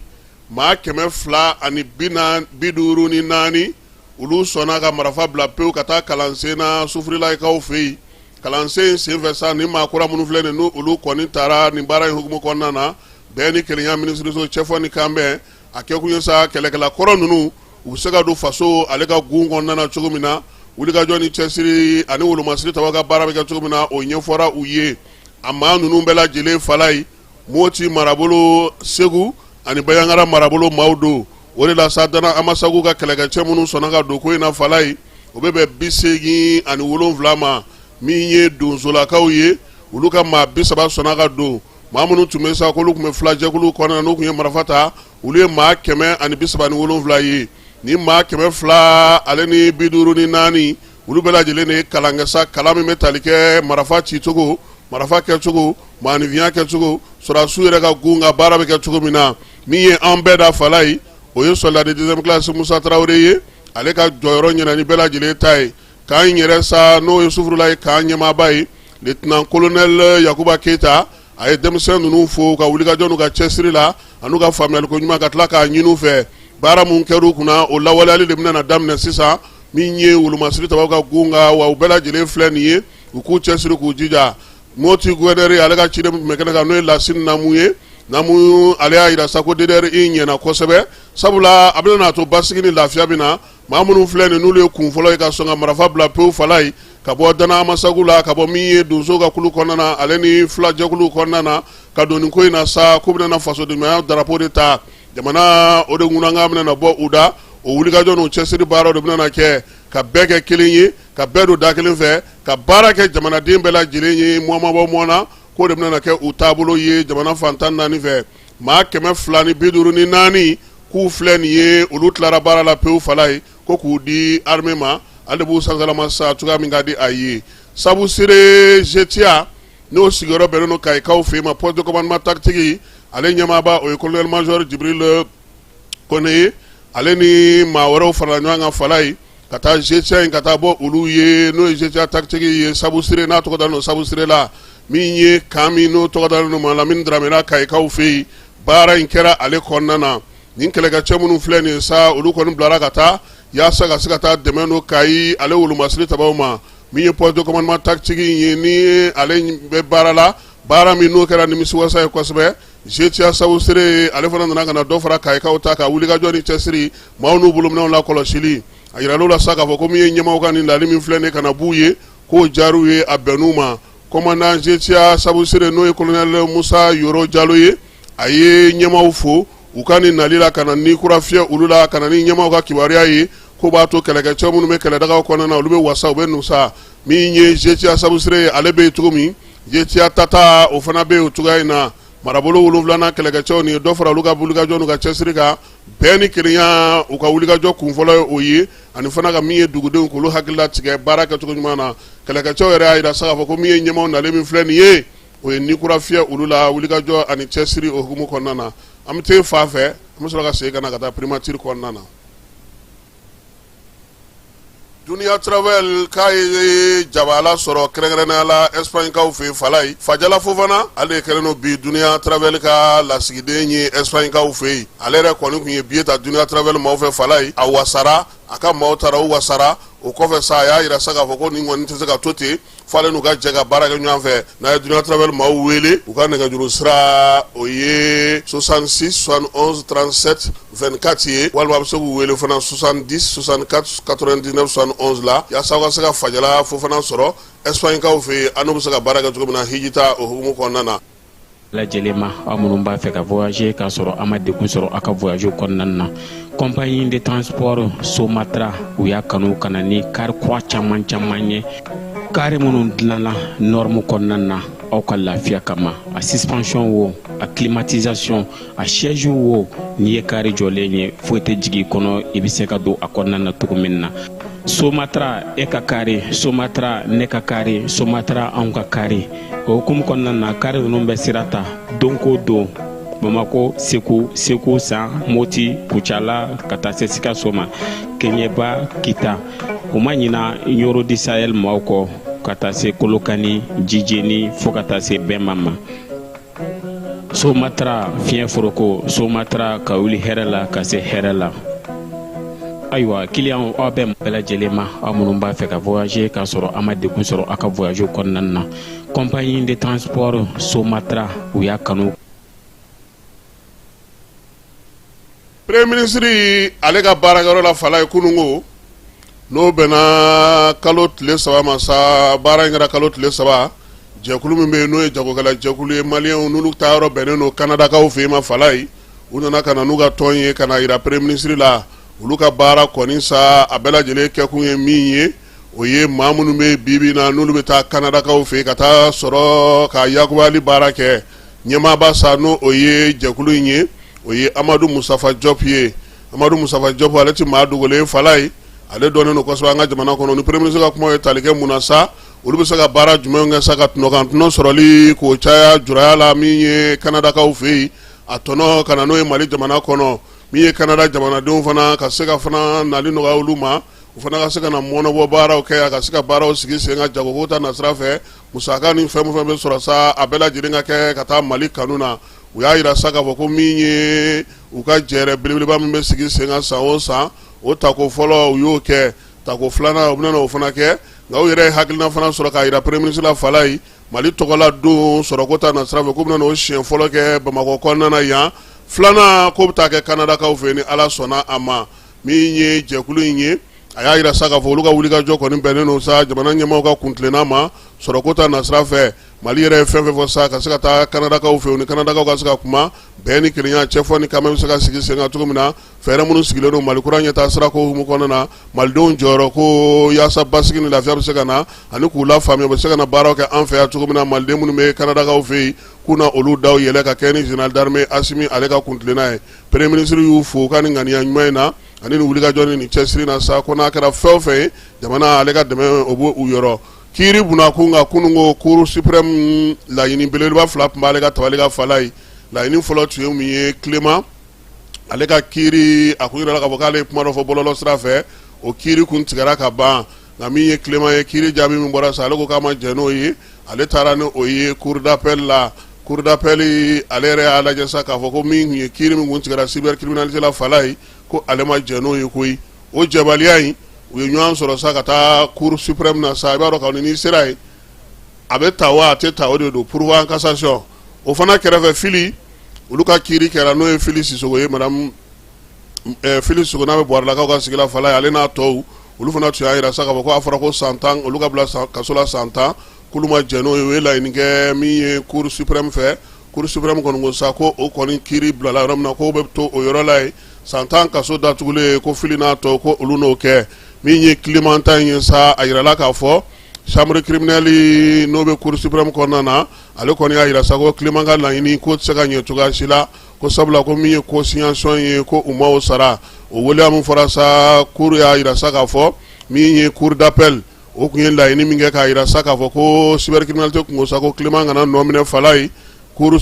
maa 254, olu sɔnna ka marifa bila pewu ka taa kalansen na Sufurilayikaw fɛ yen. Kalansen in senfɛ sa, ni maa kura minnu filɛ nin, olu kɔni taara nin baara in hukumu kɔnɔna na, bɛn ni kelenya minisiriso, cɛfɔ ni kanbɛn, a kɛkun ye sa kɛlɛkɛla kɔrɔ ninnu, u bɛ se ka don faso ale ka gun kɔnɔna na cogo min na, wulikajɔ ni cɛsiri ani wolomasiri tabaw ka baara bɛ kɛ cogo min na, o ɲɛfɔra u ye. A maa ninnu bɛɛ lajɛlen, Falaye, Moti marabolo, Segu ani Bandiagara marabolo maaw don. O de la sa, Dana Amasagu ka kɛlɛkɛcɛ minnu sɔnna ka don ko in na, Falaye, o bɛ bɛn 87 ma. Min ye donsolakaw ye, olu ka maa 30 sɔnna ka don. Maa minnu tun bɛ sa k'olu tun bɛ filajɛkulu kɔnɔna, n'u tun ye marifa ta, olu ye maa 137 ye. Ni maa 254, olu bɛɛ lajɛlen de ye kalan kɛ sa, kalan min bɛ tali kɛ marifa cicogo, marifa kɛcogo, maaninfinya kɛcogo, sɔrɔdasiw yɛrɛ ka gun ka baara bɛ kɛ cogo min na. Min ye an bɛɛ da, Falaye, o ye soldat de deuxième classe Musa Tarawele ye. Ale ka jɔyɔrɔ ɲɛna ni bɛɛ lajɛlen ta ye. K'an yɛrɛ sa, n'o ye Sufurulaye ye, k'an ɲɛmaaba ye, lieutenant colonel Yakuba Keyita, a ye denmisɛn ninnu fo ka wulikajɔ n'u ka cɛsiri la an'u ka faamuyaliko ɲuman, ka tila k'a ɲini u fɛ, baara mun kɛr'u kunna, o lawaleyali de bɛna na daminɛ sisan. Min ye wolomasiri tabaw ka gun kan, wa u bɛɛ lajɛlen filɛ nin ye, u k'u cɛsiri k'u jija. Moti gouverneur ale ka ciden min tun bɛ kɛnɛ kan, n'o ye Lasine Namu ye, Namu ale y'a jira sa ko DDRI ɲɛna kosɛbɛ, sabula a bɛna n'a to basigi ni lafiya bɛ na. Maa minnu filɛ nin, n'olu ye kun fɔlɔ ye ka sɔn ka marifa bila pewu, Falaye, ka bɔ Dana Amasagu la, ka bɔ min ye donso ka kulu kɔnɔna na, ale ni filajɛkulu kɔnɔna na, ka don nin ko in na sa, k'u bɛna fasodenɲumanya drapeau de ta jamana o de ŋunankan bɛna na bɔ u da. O wulikajɔ n'o cɛsiri baaraw de bɛna na kɛ ka bɛɛ kɛ kelen ye, ka bɛɛ don da kelen fɛ, ka baara kɛ jamanaden bɛɛ lajɛlen ye mɔ ma bɔ mɔ na, k'o de bɛna na kɛ u taabolo ye jamana fan 14 fɛ. Maa 254 k'u filɛ nin ye, olu tilara baara la pewu, Falaye, ko k'u di armée ma, ale de b'u sansalama sa cogoya min ka di a ye. Sabusire GTIA, n'o sigiyɔrɔ bɛnnen don Kayikaw fɛ yen ma, poste de commandement tactique, ale ɲɛmaaba, o ye colonel major Jibril Kone ye. Ale ni maa wɛrɛw farala ɲɔgɔn kan, Falaye, ka taa GTIA in ka taa bɔ olu ye, n'o ye GTIA tactique ye Sabusire, n'a tɔgɔ dalen don Sabusire la, min ye camp min n'o tɔgɔ dalen don Malamine Dramé la Kayikaw fɛ yen. Baara in kɛra ale kɔnɔna na. Nin kɛlɛkɛcɛ minnu filɛ nin ye sa, olu kɔni bilara ka taa yaasa ka se ka taa dɛmɛ don Kayi ale wolomasiri tabaw ma. Min ye poste de commandement tactique ye, ni ale bɛ baara la, baara min n'o kɛra nimisiwasa ye kosɛbɛ. GTIA Sabusire, ale fana nana ka na dɔ fara Kayikaw ta ka wulikajɔ ni cɛsiri, maaw n'u bolominɛnw lakɔlɔsili. A yiral'u la sa k'a fɔ ko min ye ɲɛmaaw ka nin nali min filɛ nin ka na b'u ye, k'o diyar'u ye, a bɛnn'u ma. Commandant GTIA Sabusire, n'o ye colonel Musa Yoro Jalo ye, a ye ɲɛmaaw fo u ka nin nali la, ka na ni kura fiyɛ olu la, ka na ni ɲɛmaaw ka kibaruya ye ko b'a to kɛlɛkɛcɛ minnu bɛ kɛlɛdagaw kɔnɔna na, olu bɛ wasa, u bɛ nusa. Min ye GTIA Sabusire ye, ale bɛ yen cogo min, GTIA Tata, o fana bɛ yen o cogoya in na. Marabolo wolonwulanan kɛlɛkɛcɛw nin ye dɔ fara olu ka wulikajɔ n'u ka cɛsiri kan, bɛn ni kelenya, u ka wulikajɔ kunfɔlɔ ye o ye, ani fana ka min ye dugudenw k'olu hakili latigɛ baara kɛcogo ɲuman na. Kɛlɛkɛcɛw yɛrɛ y'a jira sa k'a fɔ ko min ye ɲɛmaaw nalen min filɛ nin ye, o ye ni kura fiyɛ olu la wulikajɔ ani cɛsiri o hukumu kɔnɔna na. An bɛ taa fan fɛ, an bɛ sɔrɔ ka segin ka na ka taa primature kɔnɔna na. Dunia Travel k'a ye jabala sɔrɔ kɛrɛnkɛrɛnnenya la Espagne-kaw fɛ yen, Falaye. Fajala Fofana, ale de kɛlen don bi Dunia Travel ka lasigiden ye Espagne-kaw fɛ yen. Ale yɛrɛ kɔni tun ye billet ta Dunia Travel maaw fɛ, Falaye, a wasara, a ka maaw taara, u wasara. O kɔfɛ sa, a y'a jira sa k'a fɔ ko nin kɔni tɛ se ka to ten, f'ale n'u ka jɛ ka baara kɛ ɲɔgɔn fɛ. N'a ye Dunia Travel maaw wele, u ka nɛgɛjuru sira, o ye 66 71 37 24 ye, walima a bɛ se k'u wele fana 70 64 99 71 la, yaasa aw ka se ka Fajala Fofana sɔrɔ Espagne kaw fɛ yen, an n'u bɛ se ka baara kɛ cogo min na hijita o hukumu kɔnɔna na. Lajɛlen ma, aw minnu b'a fɛ ka voyager k'a sɔrɔ a ma degun sɔrɔ aw ka voyage kɔnɔna na, compagnie de transport Somatra, u y'a kanu ka na ni car kura caman caman ye, car minnu dilanna norme kɔnɔna na aw ka lafiya kama. A suspension wo, a climatisation, a siège wo, n'i ye car jɔlen ye, foyi tɛ jigin i kɔnɔ, i bɛ se ka don a kɔnɔna na cogo min na. Somatra, e ka car, Somatra, ne ka car, Somatra, anw ka car. O hukumu kɔnɔna na, car ninnu bɛ sira ta don ko don Bamako, Segu, Segu San, Moti, Kucala, ka taa se Sikaso ma, Keɲeba, Kita. U ma ɲina Ɲoro du Sahel maaw kɔ, ka taa se Kolokani, Jijeni, fo ka taa se Bɛnba ma. Somatra, fiɲɛ foroko, Somatra, ka wuli hɛrɛ la ka se hɛrɛ la. Ayiwa, kiliyanw, aw bɛɛ bɛɛ lajɛlen ma, aw minnu b'a fɛ ka voyager k'a sɔrɔ a ma degun sɔrɔ aw ka voyage kɔnɔna na, compagnie de transport Somatra, u y'a kanu. Premier ministre ale ka baarakɛyɔrɔ la Falaye kununko, n'o bɛnna kalo tile 3 ma sa, baara in kɛra kalo tile 3. Jɛkulu min bɛ yen n'o ye jagokɛla jɛkulu ye, maliyɛnw n'olu taayɔrɔ bɛnnen don Kanadakaw fɛ yen ma Falaye, u nana ka na n'u ka tɔn ye ka na yira premier ministre la. Olu ka baara kɔni sa, a bɛɛ lajɛlen kɛkun ye min ye, o ye maa minnu bɛ bi bi na n'olu bɛ taa Kanadakaw fɛ yen ka taa sɔrɔ ka yakubali baara kɛ. Ɲɛmaaba sa, n'o o ye jɛkulu in ye, o ye Amadu Mustafa Jɔp ye. Amadu Mustafa Jɔp, ale tɛ maa dogolen Falaye, ale dɔnnen don kosɛbɛ an ka jamana kɔnɔ. Ni premier ministre ka kuma ye tali kɛ mun na sa, olu bɛ se ka baara jumɛn kɛ sa ka tɔnɔkan tɔnɔ sɔrɔli k'o caya juraya la min ye Kanadakaw fɛ yen, a tɔnɔ ka na n'o ye Mali jamana kɔnɔ, min ye Kanada jamanadenw fana ka se ka fana nali nɔgɔya olu ma, u fana ka se ka na mɔnɔbɔ baaraw kɛ, a ka se ka baaraw sigi sen kan jagoko ta nasira fɛ. Musaka ni fɛn fɛn bɛ sɔrɔ sa, a bɛɛ lajɛlen ka kɛ ka taa Mali kanu na. U y'a yira sa k'a fɔ ko min ye u ka jɛrɛ belebeleba min bɛ sigi sen kan san o san, o tako fɔlɔ u y'o kɛ, tako filanan u bɛna o fana kɛ. Nka u yɛrɛ ye hakilina fana sɔrɔ k'a yira premier ministre la Falaye, Mali tɔgɔla don sɔrɔko ta nasira fɛ, k'u bɛna o siɲɛ fɔlɔ kɛ Bamakɔ kɔnɔna na yan, filanan k'o bɛ taa kɛ Kanadakaw fɛ ni Ala sɔnna a ma. Min ye jɛkulu in ye, a y'a yira sa k'a fɔ olu ka wulikajɔ kɔni bɛnnen don sa jamana ɲɛmaaw ka kuntilenna ma sɔrɔko ta nasira fɛ. Mali yɛrɛ ye fɛn fɛn fɔ sa ka se ka taa Kanadakaw fɛ, u ni Kanadakaw ka se ka kuma bɛn ni kelenya, cɛfɔ ni kanbɛn bɛ se ka sigi sen kan cogo min na, fɛɛrɛ minnu sigilen don Mali kura ɲɛtaa sira ko hukumu kɔnɔna na, malidenw jɔyɔrɔ ko yaasa basigi ni lafiya bɛ se ka na, ani k'u lafaamuya u bɛ se ka na baaraw kɛ an fɛ yan cogo min na. Maliden minnu bɛ Kanadakaw fɛ yen, k'u na olu daw yɛlɛ ka kɛ ni général d'armée Asimi ale ka kuntilenna ye. Premier ministre y'u fo u ka nin ŋaniya ɲuman in na ani nin wulikajɔ ni nin cɛsiri na sa, ko n'a kɛra fɛn o fɛn ye, jamana ale ka dɛmɛ o b'u yɔrɔ. Kiiri bunakun kan kununko, cour suprême laɲini belebeleba fila tun b'ale ka tabali kan Falaye. Laɲini fɔlɔ tun ye mun ye? Clément ale ka kiiri, a kun yirala k'a fɔ k'ale ye kuma dɔ fɔ bɔlɔlɔ sira fɛ, o kiiri kun tigɛra ka ban. Nka min ye Clément ye, kiiri jaabi min bɔra sa, ale ko k'a ma jɛn n'o ye, ale taara ni o ye cour d'appel la. Cour d'appel ale yɛrɛ y'a lajɛ sa k'a fɔ ko min tun ye kiiri min kun tigɛra cybercriminalité la Falaye, ko ale ma jɛn n'o ye koyi. O jɛbaliya in, u ye ɲɔgɔn sɔrɔ sa ka taa cour suprême na sa. I b'a dɔn k'a n'i sera yen, a bɛ ta wa a tɛ ta, o de don pourvoi en cassation. O fana kɛrɛfɛ, Fili, olu ka kiiri kɛra, n'o ye Fili Sisoko ye, madame Fili Sisoko, n'a bɛ Buwarilakaw ka sigi la Falaye, ale n'a tɔw, olu fana tun y'a jira sa k'a fɔ ko a fɔra ko san 10, olu ka bila kaso la san 10, k'olu ma jɛn n'o ye. U ye laɲini kɛ min ye cour suprême fɛ. Cour suprême kɔni ko sa ko o kɔni kiiri bilala yɔrɔ min na, k'o bɛ to o yɔrɔ la yen, san 10 kaso datugulen, ko Fili n'a tɔw, ko olu n'o kɛ. Min ye Clément ta in ye sa, a yirala k'a fɔ chambre criminelle n'o bɛ cour suprême kɔnɔna na, ale kɔni y'a jira sa ko Clément ka laɲini k'o tɛ se ka ɲɛ cogoya si la, ko sabula ko min ye consignation ye, ko u ma o sara. O waleya min fɔra sa, cour y'a jira sa k'a fɔ min ye cour d'appel, o tun ye laɲini min kɛ k'a jira sa k'a fɔ ko cybercriminalité kunko sa, ko Clément kana nɔ minɛ Falaye, cour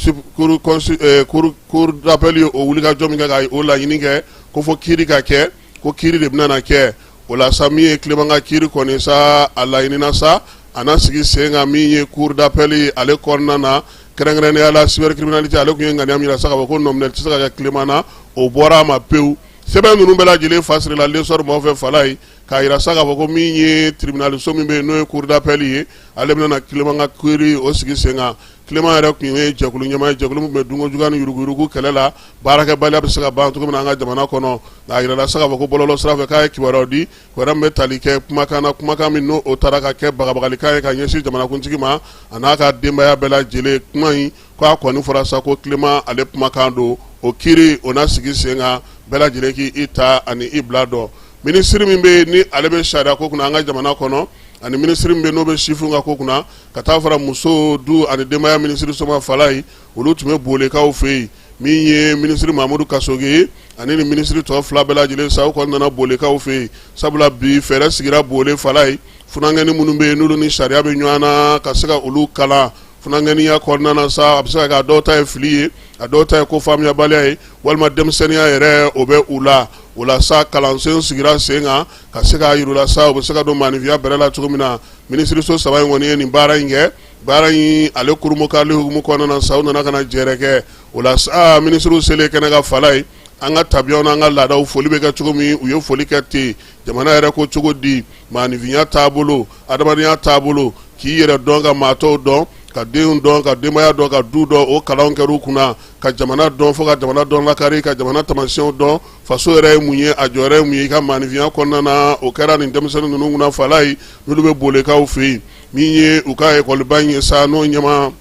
d'appel ye o wulikajɔ min kɛ ka o laɲini kɛ ko fo kiiri ka kɛ, ko kiiri de bɛna kɛ o la sa. Min ye Clément ka kiiri kɔni sa, a laɲinina sa a na sigi sen kan min ye cour d'appel ale kɔnɔna na, kɛrɛnkɛrɛnnenya la cybercriminalité, ale tun ye ŋaniya min jira sa k'a fɔ ko nɔminɛli tɛ se ka kɛ Clément na, o bɔra a ma pewu. Sɛbɛn ninnu bɛɛ lajɛlen fasirila L'Essor maaw fɛ Falaye, k'a jira sa k'a fɔ ko min ye tribunal so min bɛ yen n'o ye cour d'appel ye, ale bɛna na Clément ka kiiri o sigi sen kan. Clément yɛrɛ tun ye jɛkulu ɲɛmaa ye, jɛkulu min tun bɛ dunkojuguya ni yuruguyurugu kɛlɛ la, baarakɛbaliya bɛ se ka ban cogo min na an ka jamana kɔnɔ. Nka a yirala sa k'a fɔ ko bɔlɔlɔ sira fɛ k'a ye kibaruyaw di, kibaruya min bɛ tali kɛ kumakan na, kumakan min n'o taara ka kɛ bagabagalikan ye ka ɲɛsin jamanakuntigi ma a n'a ka denbaya bɛɛ lajɛlen. Kuma in k'a kɔni fɔra sa ko Clément ale kumakan don, o kiiri o na sigi sen kan, bɛɛ lajɛlen k'i ta ani i bila dɔn. Minisiri min bɛ yen ni ale bɛ sariya ko kunna an ka jamana kɔnɔ, ani minisiri min bɛ n'o bɛ sifinw ka ko kunna, ka taa fara muso, du ani denbaya minisiri Soma Falaye, olu tun bɛ Bolekaw fɛ yen. Min ye minisiri Mamudu Kasoge ye ani ni minisiri tɔ fila bɛɛ lajɛlen sa, u kɔni nana Bolekaw fɛ yen, sabula bi fɛɛrɛ sigira Bole Falaye, funankɛnin minnu bɛ yen n'olu ni sariya bɛ ɲɔgɔn na, ka se ka olu kalan funankɛninya kɔnɔna na sa. A bɛ se ka kɛ a dɔw ta ye fili ye, a dɔw ta ye ko faamuyabaliya ye, walima denmisɛnninya yɛrɛ o bɛ u la. O la sa, kalansen sigira sen kan ka se k'a yir'u la sa, u bɛ se ka don maaninfinya bɛrɛ la cogo min na. Minisiriso saba in kɔni ye nin baara in kɛ. Baara in ale kurunbonkarili hukumu kɔnɔna na sa, u nana ka na jɛrɛ kɛ. O la sa, minisiriw selen kɛnɛ kan Falaye, an ka tabiyaw n'an ka laadaw, foli bɛ kɛ cogo min, u ye foli kɛ ten. Jamana yɛrɛ ko cogo di? Maaninfinya taabolo, adamadenya taabolo, k'i yɛrɛ dɔn, ka maa tɔw dɔn, ka denw dɔn, ka denbaya dɔn, ka du dɔn, o kalanw kɛr'u kunna, ka jamana dɔn, fo ka jamana dɔn lakari, ka jamana taamasiyɛnw dɔn, faso yɛrɛ ye mun ye, a jɔyɔrɔ ye mun ye i ka maaninfinya kɔnɔna na. O kɛra nin denmisɛnnin ninnu kunna Falaye, n'olu bɛ Bolekaw fɛ yen. Min ye u ka ekɔliba in ye sa, n'o ɲɛmaa,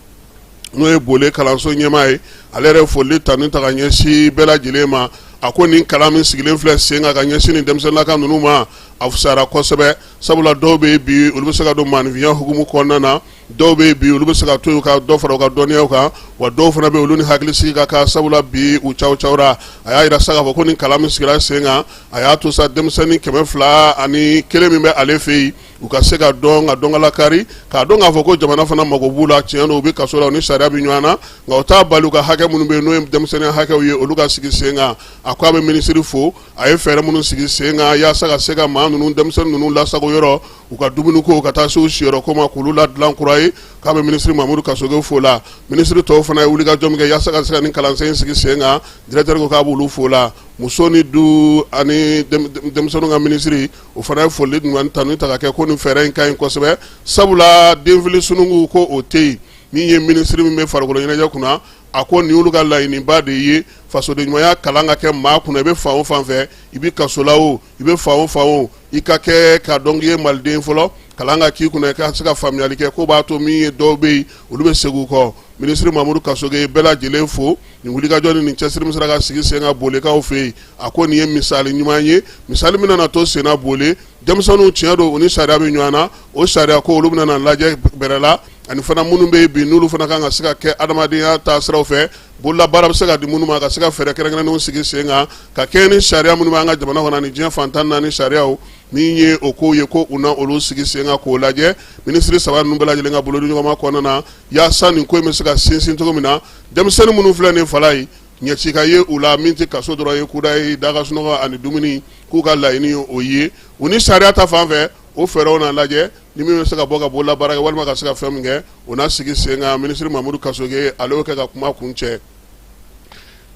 n'o ye Bole kalanso ɲɛmaa ye, ale yɛrɛ foli tanu ta ka ɲɛsin bɛɛ lajɛlen ma. A ko nin kalan min sigilen filɛ sen kan ka ɲɛsin nin denmisɛnninlaka ninnu ma, a fisayara kosɛbɛ, sabula dɔw bɛ yen bi, olu bɛ se ka don maaninfinya hukumu kɔnɔna na, dɔw bɛ yen bi, olu bɛ se ka to yen ka dɔ fara u ka dɔnniyaw kan, wa dɔw fana bɛ olu ni hakili sigi ka kan, sabula bi u caw cawra. A y'a jira sa k'a fɔ ko nin kalan min sigira sen kan, a y'a to sa denmisɛnnin 201 min bɛ ale fɛ yen, u ka se ka dɔn, ka dɔn lakari, k'a dɔn k'a fɔ ko jamana fana mago b'u la. Tiɲɛ don, u bɛ kaso la, u ni sariya bɛ ɲɔgɔn na, nka u t'a bali u ka hakɛ minnu bɛ yen n'o ye denmisɛnninya hakɛw ye, olu ka sigi sen kan. A ko a bɛ minisiri fo, a ye fɛɛrɛ minnu sigi sen kan yaasa ka se ka maa ninnu, denmisɛnnin ninnu lasago yɔrɔ, u ka dumuniko, ka taa se u siyɔrɔ ko ma, k'olu ladilan kura ye, k'a bɛ minisiri Mamudu Kasoge fo la. Minisiri tɔw fana ye wulikajɔ min kɛ yaasa ka se ka nin kalansen in sigi sen kan, directeur ko k'a b'olu fo la. Muso ni du ani denmisɛnninw ka minisiri, o fana ye foli ɲuman tanu ta ka kɛ ko nin fɛɛrɛ in ka ɲi kosɛbɛ, sabula denfili sununkun ko o tɛ yen. Min ye minisiri min bɛ farikolo ɲɛnajɛ kunna, a ko nin y'olu ka laɲiniba de ye, fasoden ɲumanya kalan ka kɛ maa kunna, i bɛ fan o fan fɛ, i bɛ kaso la o, i bɛ fan o fan o, i ka kɛ k'a dɔn k'i ye maliden fɔlɔ, kalan ka k'i kunna, i ka se ka faamuyali kɛ, k'o b'a to min ye dɔw bɛ yen, olu bɛ segin u kɔ. Minisiri Mamudu Kasoge ye bɛɛ lajɛlen fo nin wulikajɔ ni nin cɛsiri min sera ka sigi sen kan Bolekaw fɛ yen. A ko nin ye misali ɲuman ye, misali min nana to senna Bole denmisɛnninw. Tiɲɛ don, u ni sariya bɛ ɲɔgɔn na, o sariya ko olu bɛna lajɛ bɛrɛ la, ani fana minnu bɛ yen bi, n'olu fana kan ka se ka kɛ adamadenya taasiraw fɛ, bololabaara bɛ se ka di minnu ma, ka se ka fɛɛrɛ kɛrɛnkɛrɛnnenw sigi sen kan ka kɛɲɛ ni sariya minnu b'an ka jamana kɔnɔ ani diɲɛ fan 14 sariyaw. Min ye o kow ye, ko u na olu sigi sen kan k'o lajɛ, minisiri saba ninnu bɛɛ lajɛlen ka bolodiɲɔgɔnma kɔnɔna na, yaasa nin ko in bɛ se ka sinsin cogo min na. Denmisɛnnin minnu filɛ nin Falaye, ɲɛci ka ye u la min tɛ kaso dɔrɔn ye, kuda ye, daga sunɔgɔ ani dumuni, k'u ka laɲini ye o ye. U ni sariya ta fan fɛ, o fɛɛrɛw na lajɛ, ni min bɛ se ka bɔ ka bololabaara kɛ walima ka se ka fɛn min kɛ, o na sigi sen kan. Minisiri Mamudu Kasoge, ale y'o kɛ ka kuma kuncɛ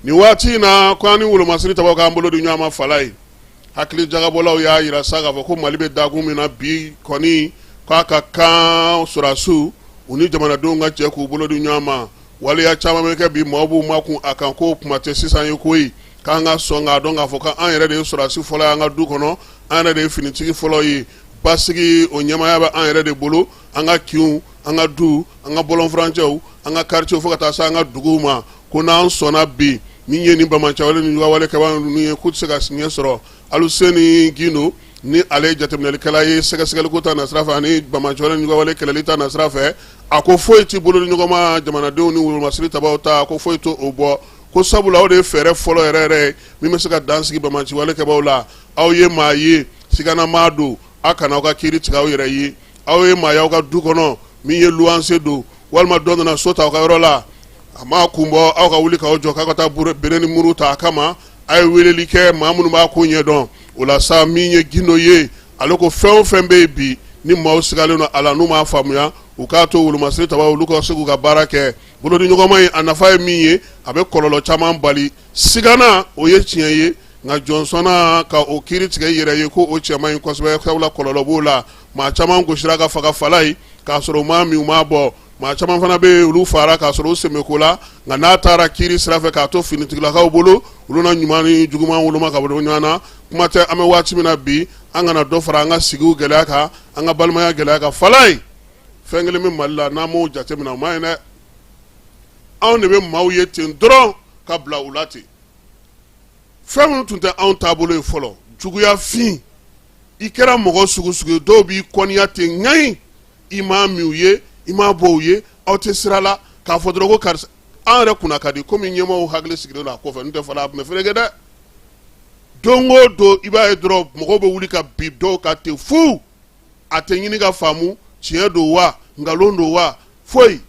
nin waati in na. Ko an ni wolomasiri tabaw k'an bolo di ɲɔgɔn ma Falaye, hakili jagabɔlaw y'a jira sa k'a fɔ ko Mali bɛ dakun min na bi kɔni, k'a ka kan sɔrɔdasiw, u ni jamanadenw ka jɛ k'u bolo di ɲɔgɔn ma. Waleya caman bɛ kɛ bi, maaw b'u makun a kan, k'o kuma tɛ sisan ye koyi, k'an ka sɔn k'a dɔn k'a fɔ k'an yɛrɛ de ye sɔrɔdasi fɔlɔ ye an ka du kɔnɔ, an yɛrɛ de ye finitigi fɔlɔ ye, basigi o ɲɛmaaya bɛ an yɛrɛ de bolo, an ka kinw, an ka du, an ka bɔlɔnfurancɛw, an ka quartier, fo ka taa se an ka duguw ma. Ko n'an sɔnna bi, min ye nin banbaanciwale ni juguyawale kɛbaa ninnu ye, k'u tɛ se ka ɲɛ sɔrɔ. Aluseni Gindo, ni ale ye jateminɛlikɛla ye sɛgɛsɛgɛliko ta nasira fɛ ani banbaanciwale ni juguyawale kɛlɛli ta nasira fɛ, a ko foyi tɛ bolo di ɲɔgɔn ma jamanadenw ni wolomasiri tabaw ta, ko foyi tɛ o bɔ, ko sabula o de ye fɛɛrɛ fɔlɔ yɛrɛ yɛrɛ ye min bɛ se ka dan sigi banbaanciwale kɛbaaw la. Aw ye maa ye, sigana maa don, aw kana aw ka kiiri tigɛ aw yɛrɛ ye. Aw ye maa ye aw ka du kɔnɔ min ye luwanse don, walima dɔ nana so ta aw ka yɔrɔ la, a m'a kun bɔ, aw ka wuli k'aw jɔ k'aw ka taa bere ni muru ta a kama. A ye weleli kɛ maa minnu b'a ko ɲɛdɔn. O la sa, min ye Gindo ye, ale ko fɛn o fɛn bɛ yen bi ni maaw sigalen don a la, n'u m'a faamuya, u k'a to wolomasiri tabaw, olu ka se k'u ka baara kɛ. Bolodiɲɔgɔnma in, a nafa ye min ye, a bɛ kɔlɔlɔ caman bali. Sigana, o ye tiɲɛ ye, nka jɔn sɔnna ka o kiiri tigɛ i yɛrɛ ye ko o cɛ man ɲi kosɛbɛ, sabula kɔlɔlɔ b'o la. Maa caman gosira ka faga Falaye k'a sɔrɔ u m'a min, u m'a bɔ. Maa caman fana bɛ yen, olu fara k'a sɔrɔ u sen bɛ ko la, nka n'a taara kiiri sira fɛ k'a to finitigilakaw bolo, olu na ɲuman ni juguman woloma ka bɔ ɲɔgɔn na. Kuma tɛ, an bɛ waati min na bi, an kana dɔ fara an ka sigiw gɛlɛya kan, an ka balimaya gɛlɛya kan. Falaye, fɛn kelen bɛ Mali la, n'an m'o jateminɛ, o man ɲi dɛ. Anw de bɛ maaw ye ten dɔrɔn ka bila u la ten. Fɛn minnu tun tɛ anw taabolo ye fɔlɔ, juguya fin, i kɛra mɔgɔ sugu sugu ye, dɔw b'i kɔniya ten ŋayi, i m'a min u ye, i m'a bɔ u ye, aw tɛ sira la k'a fɔ dɔrɔn ko karisa. An yɛrɛ kunna ka di komi ɲɛmaaw hakili sigilen don a kɔfɛ, n'o tɛ fana a tun bɛ fereke dɛ. Don o don i b'a ye dɔrɔn mɔgɔw bɛ wuli ka bin dɔw kan ten fu, a tɛ ɲini ka faamu tiɲɛ don wa nkalon don wa foyi.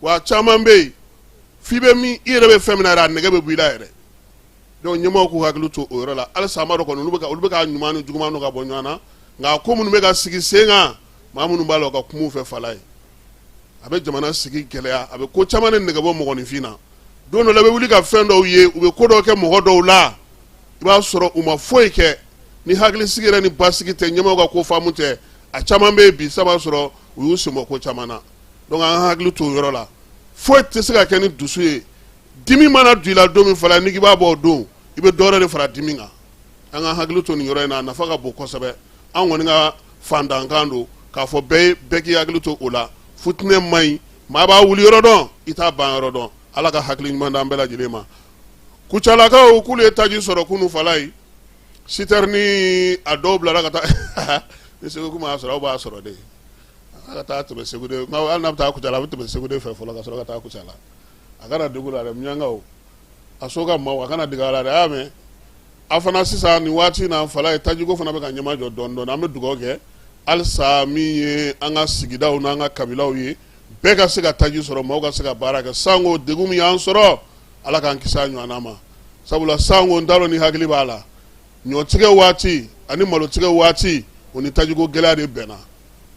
Wa caman bɛ yen, f'i bɛ min, i yɛrɛ bɛ fɛn min na yɛrɛ, a nɛgɛ bɛ bɔ i la yɛrɛ. Donc ɲɛmaaw k'u hakili to o yɔrɔ la halisa. An b'a dɔn kɔni, olu bɛ ka ɲuman ni juguman dɔn ka bɔ ɲɔgɔn na, nka ko minnu bɛ ka sigi sen kan, maa minnu b'a la, u ka kuma u fɛ. Falaye, a bɛ jamana sigi gɛlɛya, a bɛ ko caman de nɛgɛ bɔ mɔgɔninfin na. Don dɔ la, i bɛ wuli ka fɛn dɔw ye, u bɛ ko dɔw kɛ mɔgɔ dɔw la, i b'a sɔrɔ u ma foyi kɛ. Ni hakilisigi yɛrɛ ni basigi tɛ, ɲɛmaaw ka ko faamu tɛ, a caman bɛ yen bi, sisan b'a sɔrɔ u y'u sen bɔ ko caman na. Donc an hakili to o yɔrɔ la. Foyi tɛ se ka kɛ ni dusu ye. Dimi mana don i la don min, Falaye, n'i k'i b'a bɔ o don, i bɛ dɔ wɛrɛ de fara dimi kan. An ka hakili to nin yɔrɔ in na, a nafa ka bon kosɛbɛ. An kɔni ka fantankan don k'a fɔ bɛɛ ye, bɛɛ k'i hakili to o la. Futinɛ man ɲi, maa b'a wuli yɔrɔ dɔn, i t'a ban yɔrɔ dɔn. Ala ka hakili ɲuman d'an bɛɛ lajɛlen ma. Kucalakaw k'olu ye taji sɔrɔ kunun. Falaye, citerne a dɔw bilara ka taa ni Segu kuma y'a sɔrɔ, aw b'a sɔrɔ de, a ka taa tɛmɛ Segu de. Hali n'a bɛ taa Kucala, a bɛ tɛmɛ Segu de fɛ fɔlɔ ka sɔrɔ ka taa Kucala. A kana dugu la dɛ, miyankaw, a so ka maaw, a kana dege a la dɛ. A y'a mɛn a fana sisan nin waati in na, Falaye, tajiko fana bɛ ka ɲɛmajɔ dɔɔnin dɔɔnin. An bɛ dugawu kɛ halisa, min ye an ka sigidaw n'an ka kabilaw ye, bɛɛ ka se ka taji sɔrɔ, maaw ka se ka baara kɛ. Sanko degun min y'an sɔrɔ, Ala k'an kisi a ɲɔgɔnna ma. Sabula sanko, n t'a dɔn ni hakili b'a la, ɲɔtigɛ waati ani malotigɛ waati, o ni tajiko gɛlɛya de bɛnna.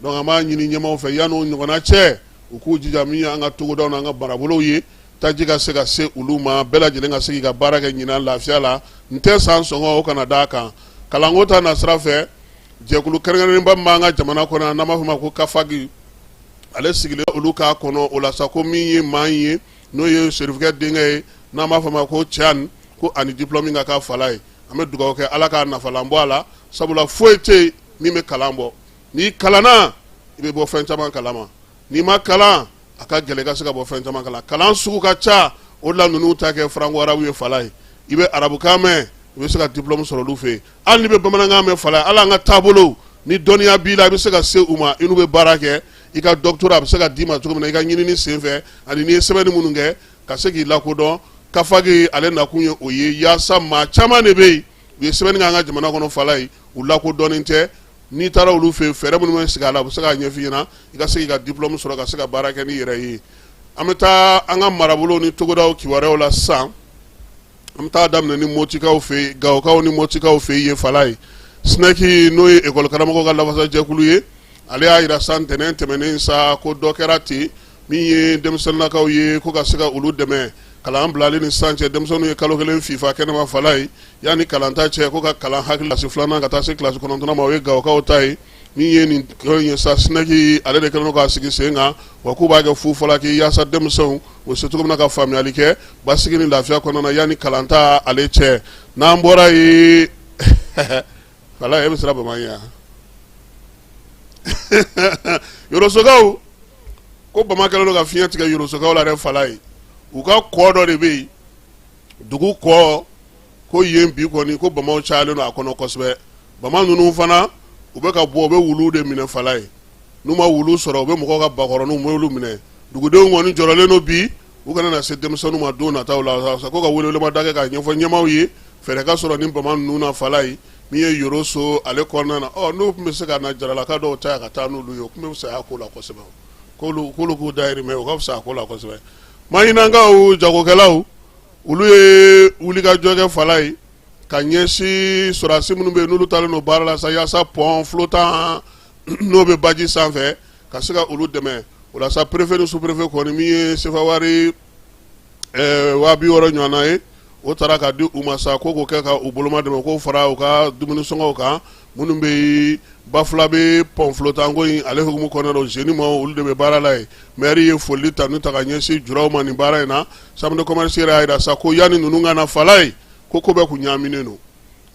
Donc an b'a ɲini ɲɛmaaw fɛ, yan'o ɲɔgɔnna cɛ, u k'u jija, min ye an ka togodaw n'an ka marabolow ye, taji ka se ka se olu ma, bɛɛ lajɛlen ka se k'i ka baara kɛ ɲinan lafiya la. N tɛ san sɔngɔ o kana d'a kan. Kalanko ta na sira fɛ, jɛkulu kɛrɛnkɛrɛnnenba min b'an ka jamana kɔnɔ, n'an b'a fɔ ma ko CAFAG, ale sigilen olu k'a kɔnɔ o la sa, ko min ye maa ye, n'o ye serifukɛ denkɛ ye, n'an b'a fɔ ma ko Tiani, ko ani diplôme ka kan. Falaye, an bɛ dugawu kɛ, Ala k'a nafalan bɔ a la, sabula foyi tɛ yen min bɛ kalan bɔ. N'i kalanna, i bɛ bɔ fɛn caman kalama. N'i ma kalan, a ka gɛlɛn i ka se ka bɔ fɛn caman kalama. Kalan sugu ka ca, o de la ninnu ta kɛ franco arabe ye. Falaye, i bɛ arabukan mɛn, i bɛ se ka diplôme sɔrɔ olu fɛ yen. Hali n'i bɛ bamanankan mɛn, Falaye, hali an ka taabolo ni dɔnniya b'i la, i bɛ se ka se u ma, i n'u bɛ baara kɛ. I ka doctorat a bɛ se ka d'i ma cogo min na i ka ɲinini senfɛ, ani n'i ye sɛbɛnni minnu kɛ ka se k'i lakodɔn. CAFAG ale nakun ye o ye, yaasa maa caman de bɛ yen, u ye sɛbɛnni kɛ an ka jamana kɔnɔ, Falaye, u lakodɔnnen tɛ. N'i taara olu fɛ yen, fɛɛrɛ minnu bɛ sigi a la, u bɛ se k'a ɲɛf'i ɲɛna, i ka se k'i ka diplôme sɔrɔ ka se ka baara kɛ n'i yɛrɛ ye. An bɛ taa an ka marabolo ni togodaw kibaruyaw la sisan. An bɛ taa daminɛ ni Motikaw fɛ yen, Gawokaw ni Motikaw fɛ yen. Falaye, SNEC, n'o ye ekɔli karamɔgɔw ka lafasajɛkulu ye, ale y'a jira san ntɛnɛn tɛmɛnen sa ko dɔ kɛra ten, min ye denmisɛnninnakaw ye, ko ka se ka olu dɛmɛ kalan bilali ni sisan cɛ. Denmisɛnninw ye kalo kelen fifa kɛnɛma, Falaye, yanni kalanta cɛ, ko ka kalan hakili kilasi filanan ka taa se kilasi kɔnɔntɔnnan ma. O ye Gawokaw ta ye. Min ye nin ko in ye sa, SNEC ale de kɛlen don k'a sigi sen kan wa, k'u b'a kɛ fu falaki, yaasa denmisɛnw u se cogo min na ka faamuyali kɛ basigi ni lafiya kɔnɔna na yanni kalanta ale cɛ. N'an bɔra yen, Falaye, e bɛ siran bama ɲɛ. Yorosokaw ko bama kɛlen don ka fiɲɛ tigɛ Yorosokaw la dɛ. Falaye, u ka kɔ dɔ de bɛ yen, dugu kɔ, ko yen bi kɔni, ko bamaw cayalen don a kɔnɔ kosɛbɛ. Bama ninnu fana, u bɛ ka bɔ, u bɛ wuluw de minɛ. Falaye, n'u ma wulu sɔrɔ, u bɛ mɔgɔw ka bakɔrɔninw, u b'olu minɛ. Dugudenw kɔni jɔrɔlen don bi, u kana na se denmisɛnninw ma don nataw la, ko ka welewelema da kɛ k'a ɲɛfɔ ɲɛmaaw ye, fɛɛrɛ ka sɔrɔ ni bama ninnu na. Falaye, min ye Yoroso ale kɔnɔna na, ɔ n'u tun bɛ se ka na jaralaka dɔw ta ka taa n'olu ye, o tun bɛ fisaya ko la kosɛbɛ. K'olu k'u dayirimɛ, o ka fisa ko la kosɛbɛ. Mahinakaw jagokɛlaw, olu ye wulikajɔ kɛ, Falaye, ka ɲɛsin sɔrɔdasi minnu bɛ yen, n'olu taalen don baara la sa, yaasa pont flottant n'o bɛ baji sanfɛ, ka se ka olu dɛmɛ o la sa. Préfet ni sous-préfet kɔni, min ye sefa wari 60 000 ɲɔgɔnna ye, o taara ka di u ma sa, ko k'o kɛ ka u boloma dɛmɛ, k'o fara u ka dumuni sɔngɔw kan. Minnu bɛ Bafulabe pont flottant ko in ale hukumu kɔnɔna na jeunes ma olu de bɛ baara la yen. Maire ye foli tanu ta ka ɲɛsin juraw ma nin baara in na. Chambre de commerce yɛrɛ y'a jira sa ko yanni ninnu ka na Falaye, ko ko bɛɛ kun ɲaaminen don,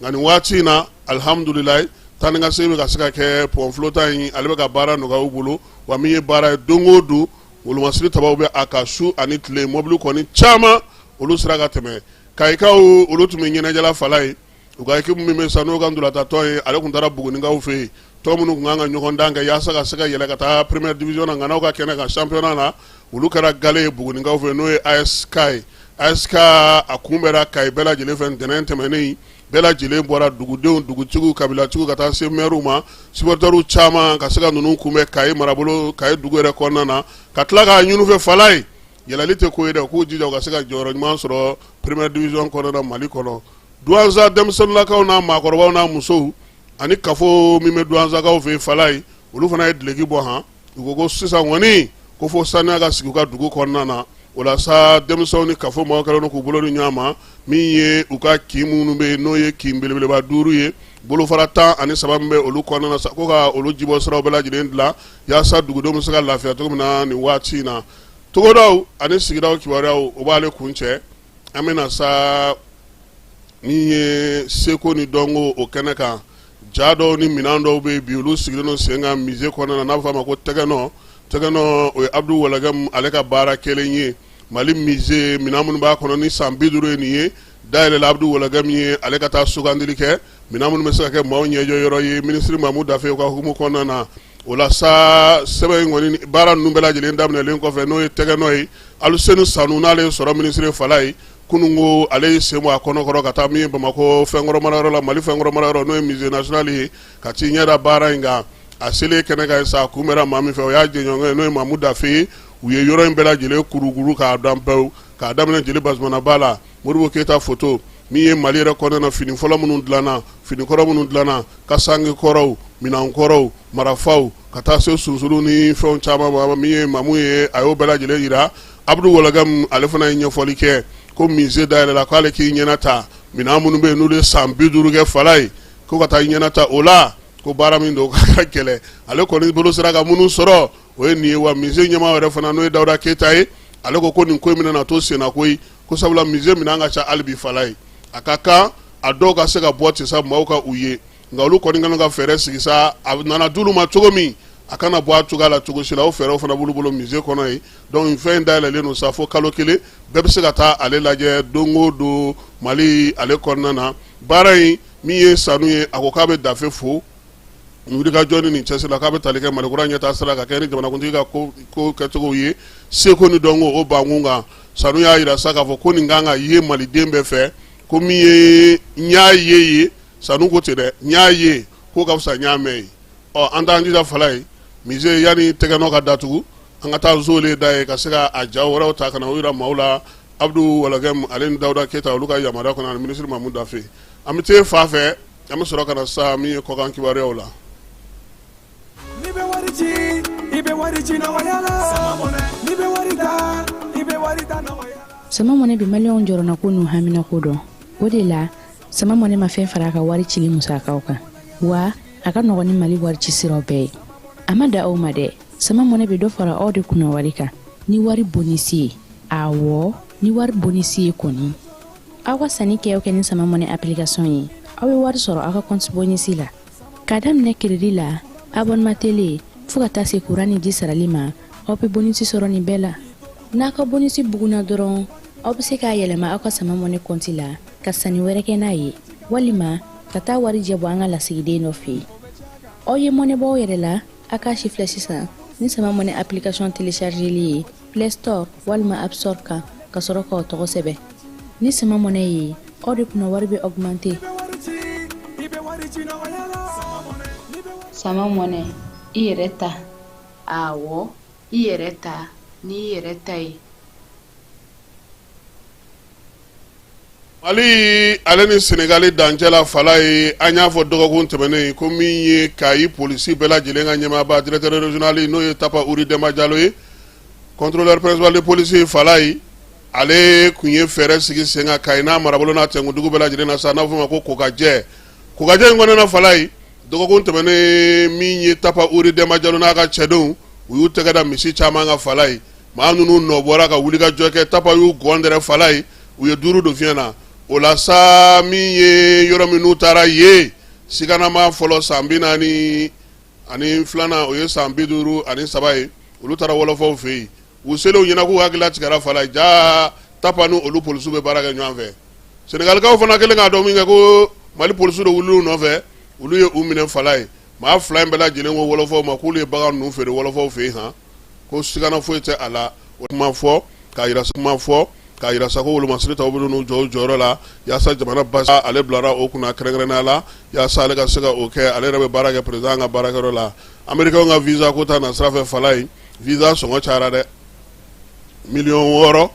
nka nin waati in na, alihamudulilayi, taa ni ka segin bɛ ka se ka kɛ. Pont flottant in ale bɛ ka baara nɔgɔya u bolo wa. Min ye baara ye, don o don wolomasiri tabaw bɛ a ka su ani tile, mɔbili kɔni caman olu sera ka tɛmɛ. Kayikaw olu tun bɛ ɲɛnajɛ la Falaye. U ka équipe min bɛ sa, n'o ka ntolatatɔn ye, ale tun taara Bugunikaw fɛ yen. Tɔn minnu tun kan ka ɲɔgɔn dan kɛ yaasa ka se ka yɛlɛ ka taa première division na ŋanaw ka kɛnɛ kan championnat na, olu kɛra gale ye Bugunikaw fɛ, n'o ye ASK ye. ASK a kunbɛra Kayi bɛɛ lajɛlen fɛ ntɛnɛn tɛmɛnen. Bɛɛ lajɛlen bɔra, dugudenw, dugutigiw, kabilatigiw, ka taa se maires ma, supporters caman ka se ka ninnu kunbɛn Kayi marabolo, Kayi dugu yɛrɛ kɔnɔna na, ka tila k'a ɲini u fɛ Falaye, yɛlɛli tɛ ko ye dɛ, k'u jija u ka se ka jɔyɔrɔ ɲuman sɔrɔ première division kɔnɔna na Mali kɔnɔ. Duwanza denmisɛnninlakaw n'a maakɔrɔbaw n'a musow ani kafo min bɛ Duwanzakaw fɛ Falaye, olu fana ye duloki bɔ han. U ko ko sisan kɔni ko fo saniya ka sigi u ka dugu kɔnɔna na. O la sa, denmisɛnw ni kafo maaw kɛlen k'u bolo ni ɲɔgɔn ma, min ye u ka kin minnu bɛ yen, n'o ye kin belebeleba 5 ye, bolofara 13 min bɛ olu kɔnɔna na sa, ko ka olu jibɔ siraw bɛɛ lajɛlen dilan yaasa dugudenw bɛ se ka lafiya cogo min na nin waati in na. Togodaw ani sigidaw kibaruyaw, o b'ale kuncɛ. An bɛna sa min ye seko ni dɔnko o kɛnɛ kan. Ja dɔw ni minɛn dɔw bɛ bi, olu sigilen don sen kan musée kɔnɔna na, n'a bɛ f'a ma ko tɛgɛnɔ. Tɛgɛnɔ, o ye Abudu Walagɛmu ale ka baara kelen ye. Mali musée minɛn minnu b'a kɔnɔ ni san 50 ye nin ye, dayɛlɛla Abudu Walagɛmu ye ale ka taa sugandili kɛ minɛn minnu bɛ se ka kɛ maaw ɲɛjɔ yɔrɔ ye minisiri Mamu Dafe ka hukumu kɔnɔna na. O la sa, sɛbɛn in kɔni, baara ninnu bɛɛ lajɛlen daminɛlen kɔfɛ, n'o ye tɛgɛnɔ ye, Aluseni Sanu, n'ale ye sɔrɔ minisiri Falaye, kunun ko ale ye sen bɔ a kɔnɔkɔrɔ ka taa min ye Bamakɔ fɛnkɔrɔ marayɔrɔ la, Mali fɛnkɔrɔ marayɔrɔ, n'o ye musée national ye, ka t'i ɲɛ da baara in kan. A selen kɛnɛ kan sa, a kunbɛra maa min fɛ, o y'a jɛɲɔgɔn ye, n'o ye Mamu Dafe ye. U ye yɔrɔ in bɛɛ lajɛlen kurukuru k'a dan pewu, k'a daminɛ Jeli Bazumanaba la, Modibo Keyita foto, min ye Mali yɛrɛ kɔnɔna na fini fɔlɔ minnu dilanna, fini kɔrɔ minnu dilanna, kasange kɔrɔw, minɛn kɔrɔw, marafaw, ka taa se sunsunw ni fɛnw caman ma. Min ye Mamu ye, a y'o bɛɛ lajɛlen jira. Abudu Walagɛmu ale fana ye ɲɛfɔli kɛ ko musée dayɛlɛla, k'ale k'i ɲɛna ta minɛn minnu bɛ yen, n'olu ye san 50 kɛ Falaye, ko ka taa ɲɛna ta o la, ko baara min don ka gɛlɛn, ale kɔni bolo sera ka minnu sɔrɔ, o ye nin ye. Wa musée ɲɛmaa yɛrɛ fana, n'o ye Dawuda Keyita ye, ale ko ko nin ko in bɛna na to senna koyi, ko sabula musée minɛn ka ca hali bi Falaye, a ka kan a dɔw ka se ka bɔ ten sa, maaw ka u ye. Nka olu kɔni kɛlen ka fɛɛrɛ sigi sa, a nana d'olu ma cogo min, a kana bɔ a cogoya la cogo si la. O fɛɛrɛw fana b'olu bolo musée kɔnɔ yen. Donc fɛn in dayɛlɛlen don sa fo kalo 1, bɛɛ bɛ se ka taa ale lajɛ don o don Mali ale kɔnɔna na. Baara in, min ye Sanu ye, a ko k'a bɛ Dafe fo wulikajɔ ni nin cɛsiri la, k'a bɛ tali kɛ Malikura ɲɛtaa sira ka kɛ ni jamanakuntigi ka ko kɛcogo ye seko ni dɔnko o bankun kan. Sanu y'a jira sa k'a fɔ ko nin kan ka ye maliden bɛɛ fɛ, ko min ye n y'a ye, Sanu ko ten dɛ, n y'a ye ko ka fisa n y'a mɛn ye. Ɔ, an t'an jija Falaye musée, yanni tɛgɛnɔ ka datugu, an ka taa zole da ye ka se ka a ja wɛrɛw ta ka na o jira maaw la. Abudu Walagɛmu ale ni Dawuda Keyita, olu ka yamaruya kɔnɔ, ani minisiri Mamu Dafe. An bɛ taa fa fɛ, an bɛ sɔrɔ ka na sa min ye kɔkan kibaruyaw la. N'i bɛ wari ci, i bɛ wari ci nɔgɔya la. N'i bɛ wari ta, i bɛ wari ta nɔgɔya la. Sama Mɔnɛ bɛ maliyɛnw jɔrɔnako n'u haminako dɔn. O de la, Sama Mɔnɛ ma fɛn fara a ka wari cili musakaw kan, wa a ka nɔgɔn ni Mali wari ci siraw bɛɛ ye. A ma dan o ma dɛ, Sama Mɔnɛ bɛ dɔ fara aw de kunna wari kan ni wari bonisi ye. Awɔ, ni wari bonisi ye kɔni. Aw ka sanni kɛ o kɛ ni Sama Mɔnɛ application ye, aw bɛ wari sɔrɔ aw ka compte bonisi la. K'a daminɛ crédit la, abonnement télé, fo ka taa se courant ni ji sarali ma, aw bɛ bonisi sɔrɔ nin bɛɛ la. N'a ka bonisi bugunna dɔrɔn, aw bɛ se k'a yɛlɛma aw ka Sama Mɔnɛ compte la ka sanni wɛrɛ kɛ n'a ye, walima ka taa warijɛ bɔ an ka lasigiden dɔ fɛ yen. Aw ye mɔnɛ bɔ aw yɛrɛ la, a k'a si filɛ sisan ni Sama Mɔnɛ application téléchargeli ye Play Store walima App Store kan, ka sɔrɔ k'aw tɔgɔ sɛbɛn. Ni Sama Mɔnɛ ye, aw de kunna wari bɛ augmenter. Sama Mɔnɛ, i yɛrɛ ta. Awɔ, i yɛrɛ ta n'i yɛrɛ ta ye. Mali ale ni Senegali dancɛ la Falaye, an y'a fɔ dɔgɔkun tɛmɛnen ko min ye Kayi polisi bɛɛ lajɛlen ka ɲɛmaaba, directeur régional, n'o ye Tapa Uri Denba Jalo ye, contrôleur principal de police Falaye, ale tun ye fɛɛrɛ sigi sen kan Kayi n'a marabolo n'a tɛnkundugu bɛɛ lajɛlen na sa, n'a bɛ f'o ma ko kokajɛ. Kokajɛ in kɔnɔna Falaye, Dɔgɔkun tɛmɛnen min ye Tapa Uri Denba Jalo n'a ka cɛdenw, u y'u tɛgɛ da misi caman kan Falaye. Maa ninnu nɔ bɔra ka wulikajɔ kɛ, Tapa y'u gɔndɛrɛ Falaye, u ye 5 don fiɲɛ na. O la sa, min ye yɔrɔ min n'u taara ye siganama fɔlɔ san 42nan, o ye san 53 ye, olu taara wɔlɔfɔw fɛ yen. U selen u ɲɛna k'u hakili latigɛra Falaye, jaa Tapa ni olu polisiw bɛ baara kɛ ɲɔgɔn fɛ. Senegalikaw fana kɛlen k'a dɔn min kɛ ko Mali polisiw de wulil'u nɔfɛ, olu ye u minɛ Falaye. Maa 2 in bɛɛ lajɛlen ko wɔlɔfɔw ma k'olu ye bagan ninnu feere wɔlɔfɔw fɛ yen han, ko sigana foyi tɛ a la. O kuma fɔ k'a jira kuma fɔ k'a jira sa ko wolomasiri taw bɛ n'u jɔ u jɔyɔrɔ la yaasa jamana basi. Ale bilara o kunna kɛrɛnkɛrɛnnenya la yaasa ale ka se ka o kɛ. Ale yɛrɛ bɛ baara kɛ président ka baarakɛyɔrɔ la. Américain ka visa ko ta na sira fɛ Falaye, visa sɔngɔ cayara dɛ, miliyɔn 6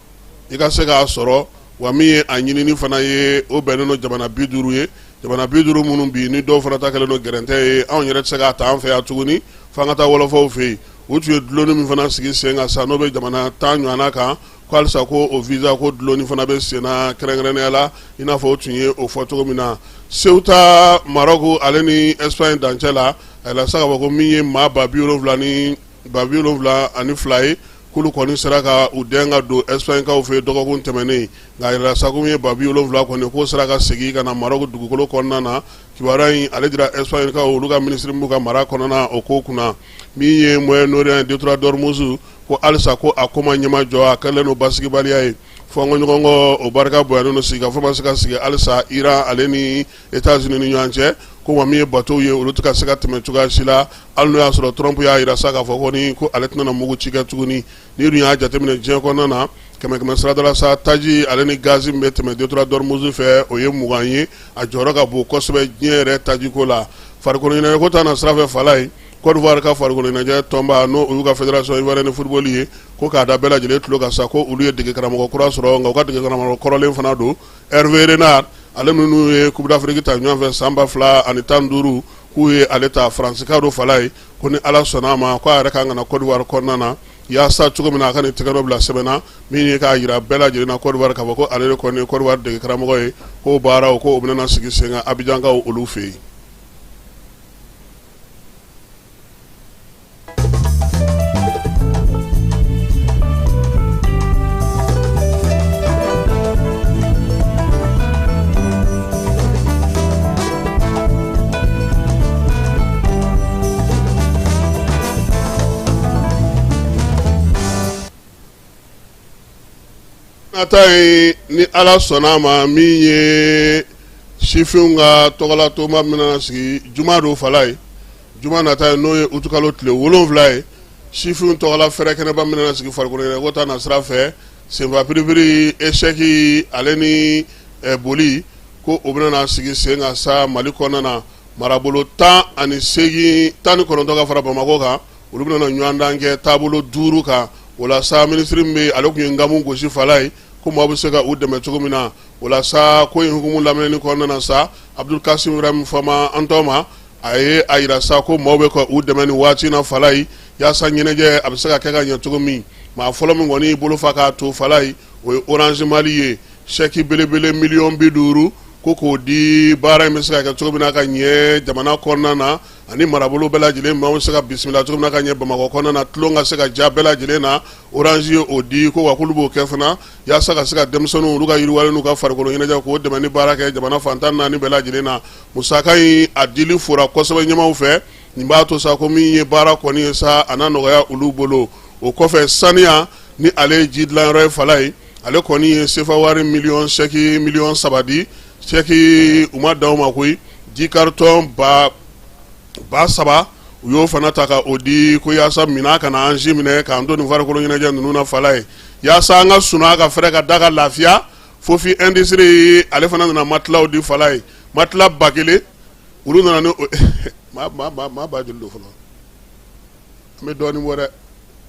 i ka se k'a sɔrɔ. Wa min ye a ɲinini fana ye, o bɛnnen don jamana 50 ye, jamana 50 minnu bi ni dɔw fana ta kɛlen don gɛrɛntɛ ye. Anw yɛrɛ tɛ se k'a ta an fɛ yan tuguni, f'an ka taa wɔlɔfɔw fɛ yen. U tun ye dulonni min fana sigi sen kan sa, n'o bɛ jamana 10 ɲɔgɔnna kan, ko halisa ko o visa ko dulonni fana bɛ sen na kɛrɛnkɛrɛnnenya la, i n'a fɔ o tun ye o fɔ cogo min na. Ceuta, Maroc ale ni Espagne dancɛ la, a yirala sa k'a fɔ ko min ye maa ba 70 ni 72 ye, k'olu kɔni sera ka u dɛn ka don Espagnekaw fɛ dɔgɔkun tɛmɛnen. Nka a yirala sa ko min ye 70,000 kɔni, k'o sera ka segin ka na Maroc dugukolo kɔnɔna na. Kibaruya in ale dira Espagnekaw olu ka minisiri b'u ka mara kɔnɔna o ko kunna. Min ye Moyen-Orient détroit d'Ormuz, ko halisa ko a ko ma ɲɛmajɔ, a kɛlen don basigibaliya ye. Fɔnkɔɲɔgɔn kɔ o barika bonyalen don, sigikafɔ ma se ka sigi halisa Iran ale ni États-Unis ni ɲɔgɔn cɛ. Ko wa min ye bateau ye, olu tɛ ka se ka tɛmɛ cogoya si la, hali n'o y'a sɔrɔ Trump y'a jira sa k'a fɔ ko ni ko ale tɛna mugu ci kɛ tuguni. N'i dun y'a jateminɛ diɲɛ kɔnɔna na, kɛmɛ kɛmɛ sarada la sa, taji ale ni gazi min bɛ tɛmɛ détroit d'Ormuz fɛ, o ye 20 ye. A jɔyɔrɔ ka bon kosɛbɛ diɲɛ yɛrɛ tajiko la. Farikolo ɲɛnajɛko ta na sira fɛ Falaye, Côte d'Ivoire ka farikolo ɲɛnajɛ tɔnba, n'o olu ka fédération ivoirienne de football ye, ko k'a da bɛɛ lajɛlen tulo kan sa, ko olu ye dege karamɔgɔ kura sɔrɔ. Nka u ka dege karamɔgɔ kɔrɔlen fana don, Hervé Renard, ale minnu ye Coupe d'Afrique ta ɲɔgɔn fɛ san 2015, k'u ye ale ta. Faransika don Falaye. Ko ni Ala sɔnna a ma, ko a yɛrɛ kan ka na Côte d'Ivoire kɔnɔna na yaasa cogo min na a ka nin tɛgɛnɔ bila sɛbɛn na, min ye k'a jira bɛɛ lajɛlen na Côte d'Ivoire k'a fɔ ko ale de kɔni ye Côte d'Ivoire dege karamɔgɔ ye, k'o baaraw ko o bɛna sigi sen kan Abidjankaw olu fɛ yen. Nata ye, ni Ala sɔnna a ma, min ye sifinw ka tɔgɔlatɔnba min bɛna sigi juma don Falaye, juma nata ye, n'o ye utukalo tile 7 ye, sifinw tɔgɔla fɛrɛ kɛnɛba min bɛna sigi farikolo ɲɛnajɛko ta na sira fɛ, senfa piripiri, échec ale ni boli, ko o bɛna sigi sen kan sa Mali kɔnɔna na. Marabolo 18, 19 ka fara Bamakɔ kan, olu bɛna ɲɔgɔndan kɛ taabolo 5 kan. O la sa, minisiri min bɛ, ale tun ye nkamu gosi Falaye, ko maaw bɛ se ka u dɛmɛ cogo min na. O la sa, ko in hukumu lamɛnni kɔnɔna na sa, Abdul Kasim Ibrahim Fama Antɔma, a ye a jira sa ko maaw bɛ ka u dɛmɛ nin waati na Falaye, yaasa ɲɛnajɛ a bɛ se ka kɛ ka ɲɛ cogo min. Maa fɔlɔ min kɔni bolo fa k'a to Falaye, o ye Orange Mali ye. Chèque belebele miliyɔn 50 ko k'o di, baara in bɛ se ka kɛ cogo min na ka ɲɛ jamana kɔnɔna na, ani marabolo bɛɛ lajɛlen maaw bɛ se ka bisimila cogo min na ka ɲɛ Bamakɔ kɔnɔna na, tulon ka se ka diya bɛɛ lajɛlen na. Orange ye o di, ko wa k'olu b'o kɛ fana yaasa ka se ka denmisɛnninw olu ka yiriwalen n'u ka farikolo ɲɛnajɛ k'o dɛmɛ ni baara kɛ jamana fan 14 bɛɛ lajɛlen na. Musaka in a dili fora kosɛbɛ ɲɛmaaw fɛ. Nin b'a to sa ko min ye baara kɔni ye sa, a na nɔgɔya olu bolo. O kɔfɛ, saniya ni ale ye ji dilanyɔrɔ ye Falaye, ale kɔni ye sefa wari miliyɔn chèque miliyɔn 3 di. Chèque u ma dan o ma koyi, ji karitɔn 3000, u y'o fana ta ka o di, ko yaasa minan kana an si minɛ k'an to nin farikolo ɲɛnajɛ ninnu na Falaye, yaasa an ka sunɔgɔ ka fɛrɛ ka da ka lafiya. Fofi Industrie ale fana nana matelasw di Falaye, matelas 1000. Olu nana ni maa ba joli don fɔlɔ, an bɛ dɔɔnin bɔ dɛ.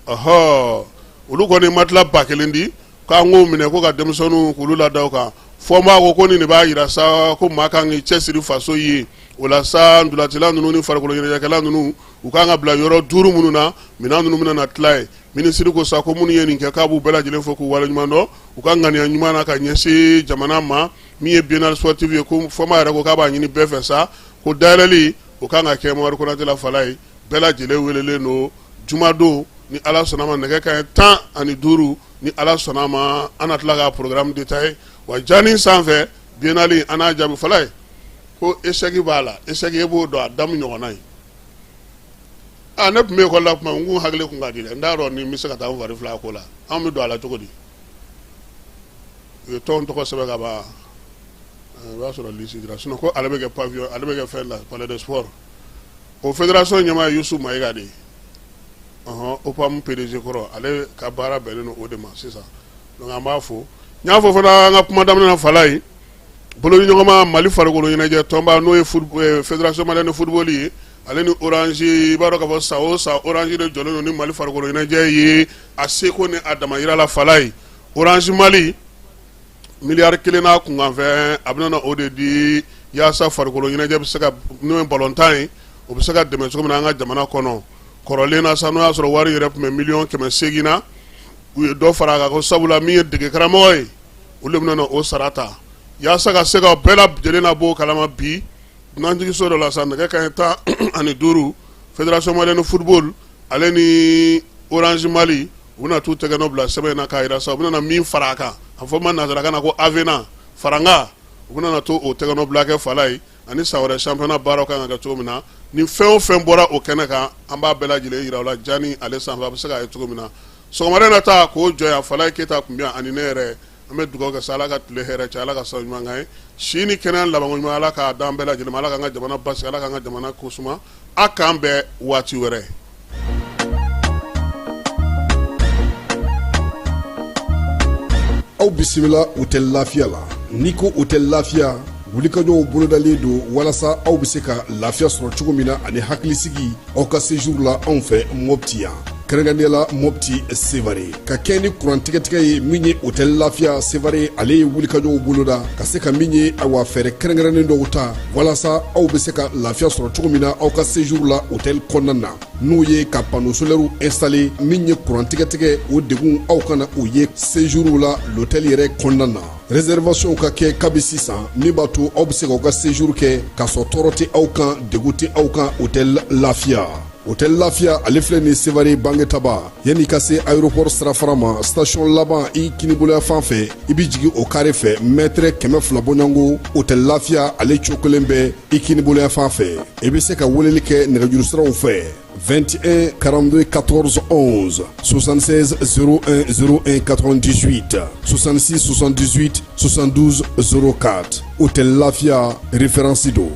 Ɔhɔ, olu kɔni matelas 1000 di k'an k'o minɛ ko ka denmisɛnninw k'olu lada o kan. Fɔnba ko ko nin de b'a jira sa ko maa kan k'i cɛsiri faso ye. O la sa, ntolacila ninnu ni farikolo ɲɛnajɛkɛla ninnu, u kan ka bila yɔrɔ 5 minnu na, minɛn ninnu bɛna na tila yen. Minisiri ko sa ko minnu ye nin kɛ, k'a b'u bɛɛ lajɛlen fo k'u waleɲuman dɔn u ka ŋaniya ɲuman na ka ɲɛsin jamana ma. Min ye biennale sportive ye, ko Fɔnba yɛrɛ ko k'a b'a ɲini bɛɛ fɛ sa ko dayɛlɛli O kan ka kɛ Mamadu Konate la Falaye. Bɛɛ lajɛlen welelen don jumadon ni Ala sɔnna ma, nɛgɛ kanɲɛ 15. Ni Ala sɔnna ma, an na tila ka programme détaillé wa jani sanfɛ. Biennale an n'a jaabi Falaye ko échec b'a la. Échec, e b'o dɔn, a damu ɲɔgɔnna ye. Aa, ne tun bɛ ekɔli la tuma, n kun hakili kun ka di dɛ. N t'a dɔn ni n bɛ se ka taa n fari fila ko la. Anw bɛ don a la cogo di? U ye tɔn tɔgɔ sɛbɛn ka ban, i b'a sɔrɔ liste dira. Sinon ko ale bɛ kɛ pavillon, ale bɛ kɛ fɛn la, palais de sport. O fédération ɲɛmaa ye Yusu Mayiga de ye, ɔhɔn, OPAM PDG kɔrɔ. Ale ka baara bɛnnen don o de ma sisan. Donc an b'a fo. N y'a fɔ fana an ka kuma daminɛ na, Falaye, bolodiɲɔgɔnma Mali farikolo ɲɛnajɛ tɔnba, n'o ye Fédération malienne de football ye, ale ni Orange. I b'a dɔn k'a fɔ san o san, Orange de jɔlen don ni Mali farikolo ɲɛnajɛ ye a seko ni a damayira la. Falaye, Orange Mali miliyari 1 n'a kunkanfɛn, a bɛna o de di yaasa farikolo ɲɛnajɛ bɛ se ka, n'o ye balontan ye, o bɛ se ka dɛmɛ cogo min na an ka jamana kɔnɔ. Kɔrɔlen na sa, n'o y'a sɔrɔ wari yɛrɛ tun bɛ miliyɔn 800 na, u ye dɔ fara a kan, ko sabula min ye dege karamɔgɔ ye, olu de bɛna o sara ta yaasa ka se ka bɛɛ lajɛlen na bɔ o kalama. Bi dunanjiginso dɔ la sa, nɛgɛ kanɲɛ 15, Fédération malienne de football ale ni Orange Mali, u bɛna t'u tɛgɛ nɔ bila sɛbɛn in na k'a jira sa, u bɛna min fara a kan, a fɔ ma nansarakan na ko avenant, faranga. U bɛna to o tɛgɛ nɔ bila kɛ Falaye, ani san wɛrɛ championnat baaraw kan ka kɛ cogo min na. Ni fɛn o fɛn bɔra o kɛnɛ kan, an b'a bɛɛ lajɛlen jira u la jani ale sanfɛ, a bɛ se k'a ye cogo min na. Sɔgɔmada in na ta k'o jɔ yan, Falaye Keyita tun bɛ yan ani ne yɛrɛ. An bɛ dugawu kɛ sa, Ala ka tile hɛrɛ cɛ, Ala ka sababu ɲuman k'an ye, si ni kɛnɛya labanko ɲuman, Ala k'a d'an bɛɛ lajɛlen ma. Ala k'an ka jamana basigi, Ala k'an ka jamana ko suma. A k'an bɛn waati wɛrɛ. Aw bisimila Hôtel Lafiya la. N'i ko Hôtel Lafiya, wulikajɔw bolodalen don walasa aw bɛ se ka lafiya sɔrɔ cogo min na ani hakilisigi aw ka séjour la anw fɛ Mopti yan, kɛrɛnkɛrɛnnenya la Mopti Sevare. Ka kɛ ni kuran tigɛtigɛ ye, min ye Hôtel Lafiya Sevare, ale ye wulikajɔw boloda ka se ka min ye, awa, fɛɛrɛ kɛrɛnkɛrɛnnen dɔw ta walasa aw bɛ se ka lafiya sɔrɔ cogo min na aw ka séjour la hôtel kɔnɔna na, n'o ye ka panneau solaire installé. Min ye kuran tigɛtigɛ, o degun aw kana o ye séjour la l'hôtel yɛrɛ kɔnɔna na. Réservation ka kɛ kabi sisan, min b'a to aw bɛ se k'aw ka séjour kɛ k'a sɔrɔ tɔɔrɔ tɛ aw kan, degun tɛ aw kan. Hôtel Lafiya, Hôtel Lafiya, ale filɛ nin Sevare Bangetaba, yanni ka se aéroport sirafara ma, station laban i kiniboloya fan fɛ, i bɛ jigin o carré fɛ, mètre 200 bɔɲɔgɔnko, Hôtel Lafiya ale cogo kelen bɛ i kiniboloya fan fɛ. I bɛ se ka weleli kɛ nɛgɛjuru siraw fɛ: 21 42 14 11, 76 01 01 98, 66 78 72 04. Hôtel Lafiya, référence don.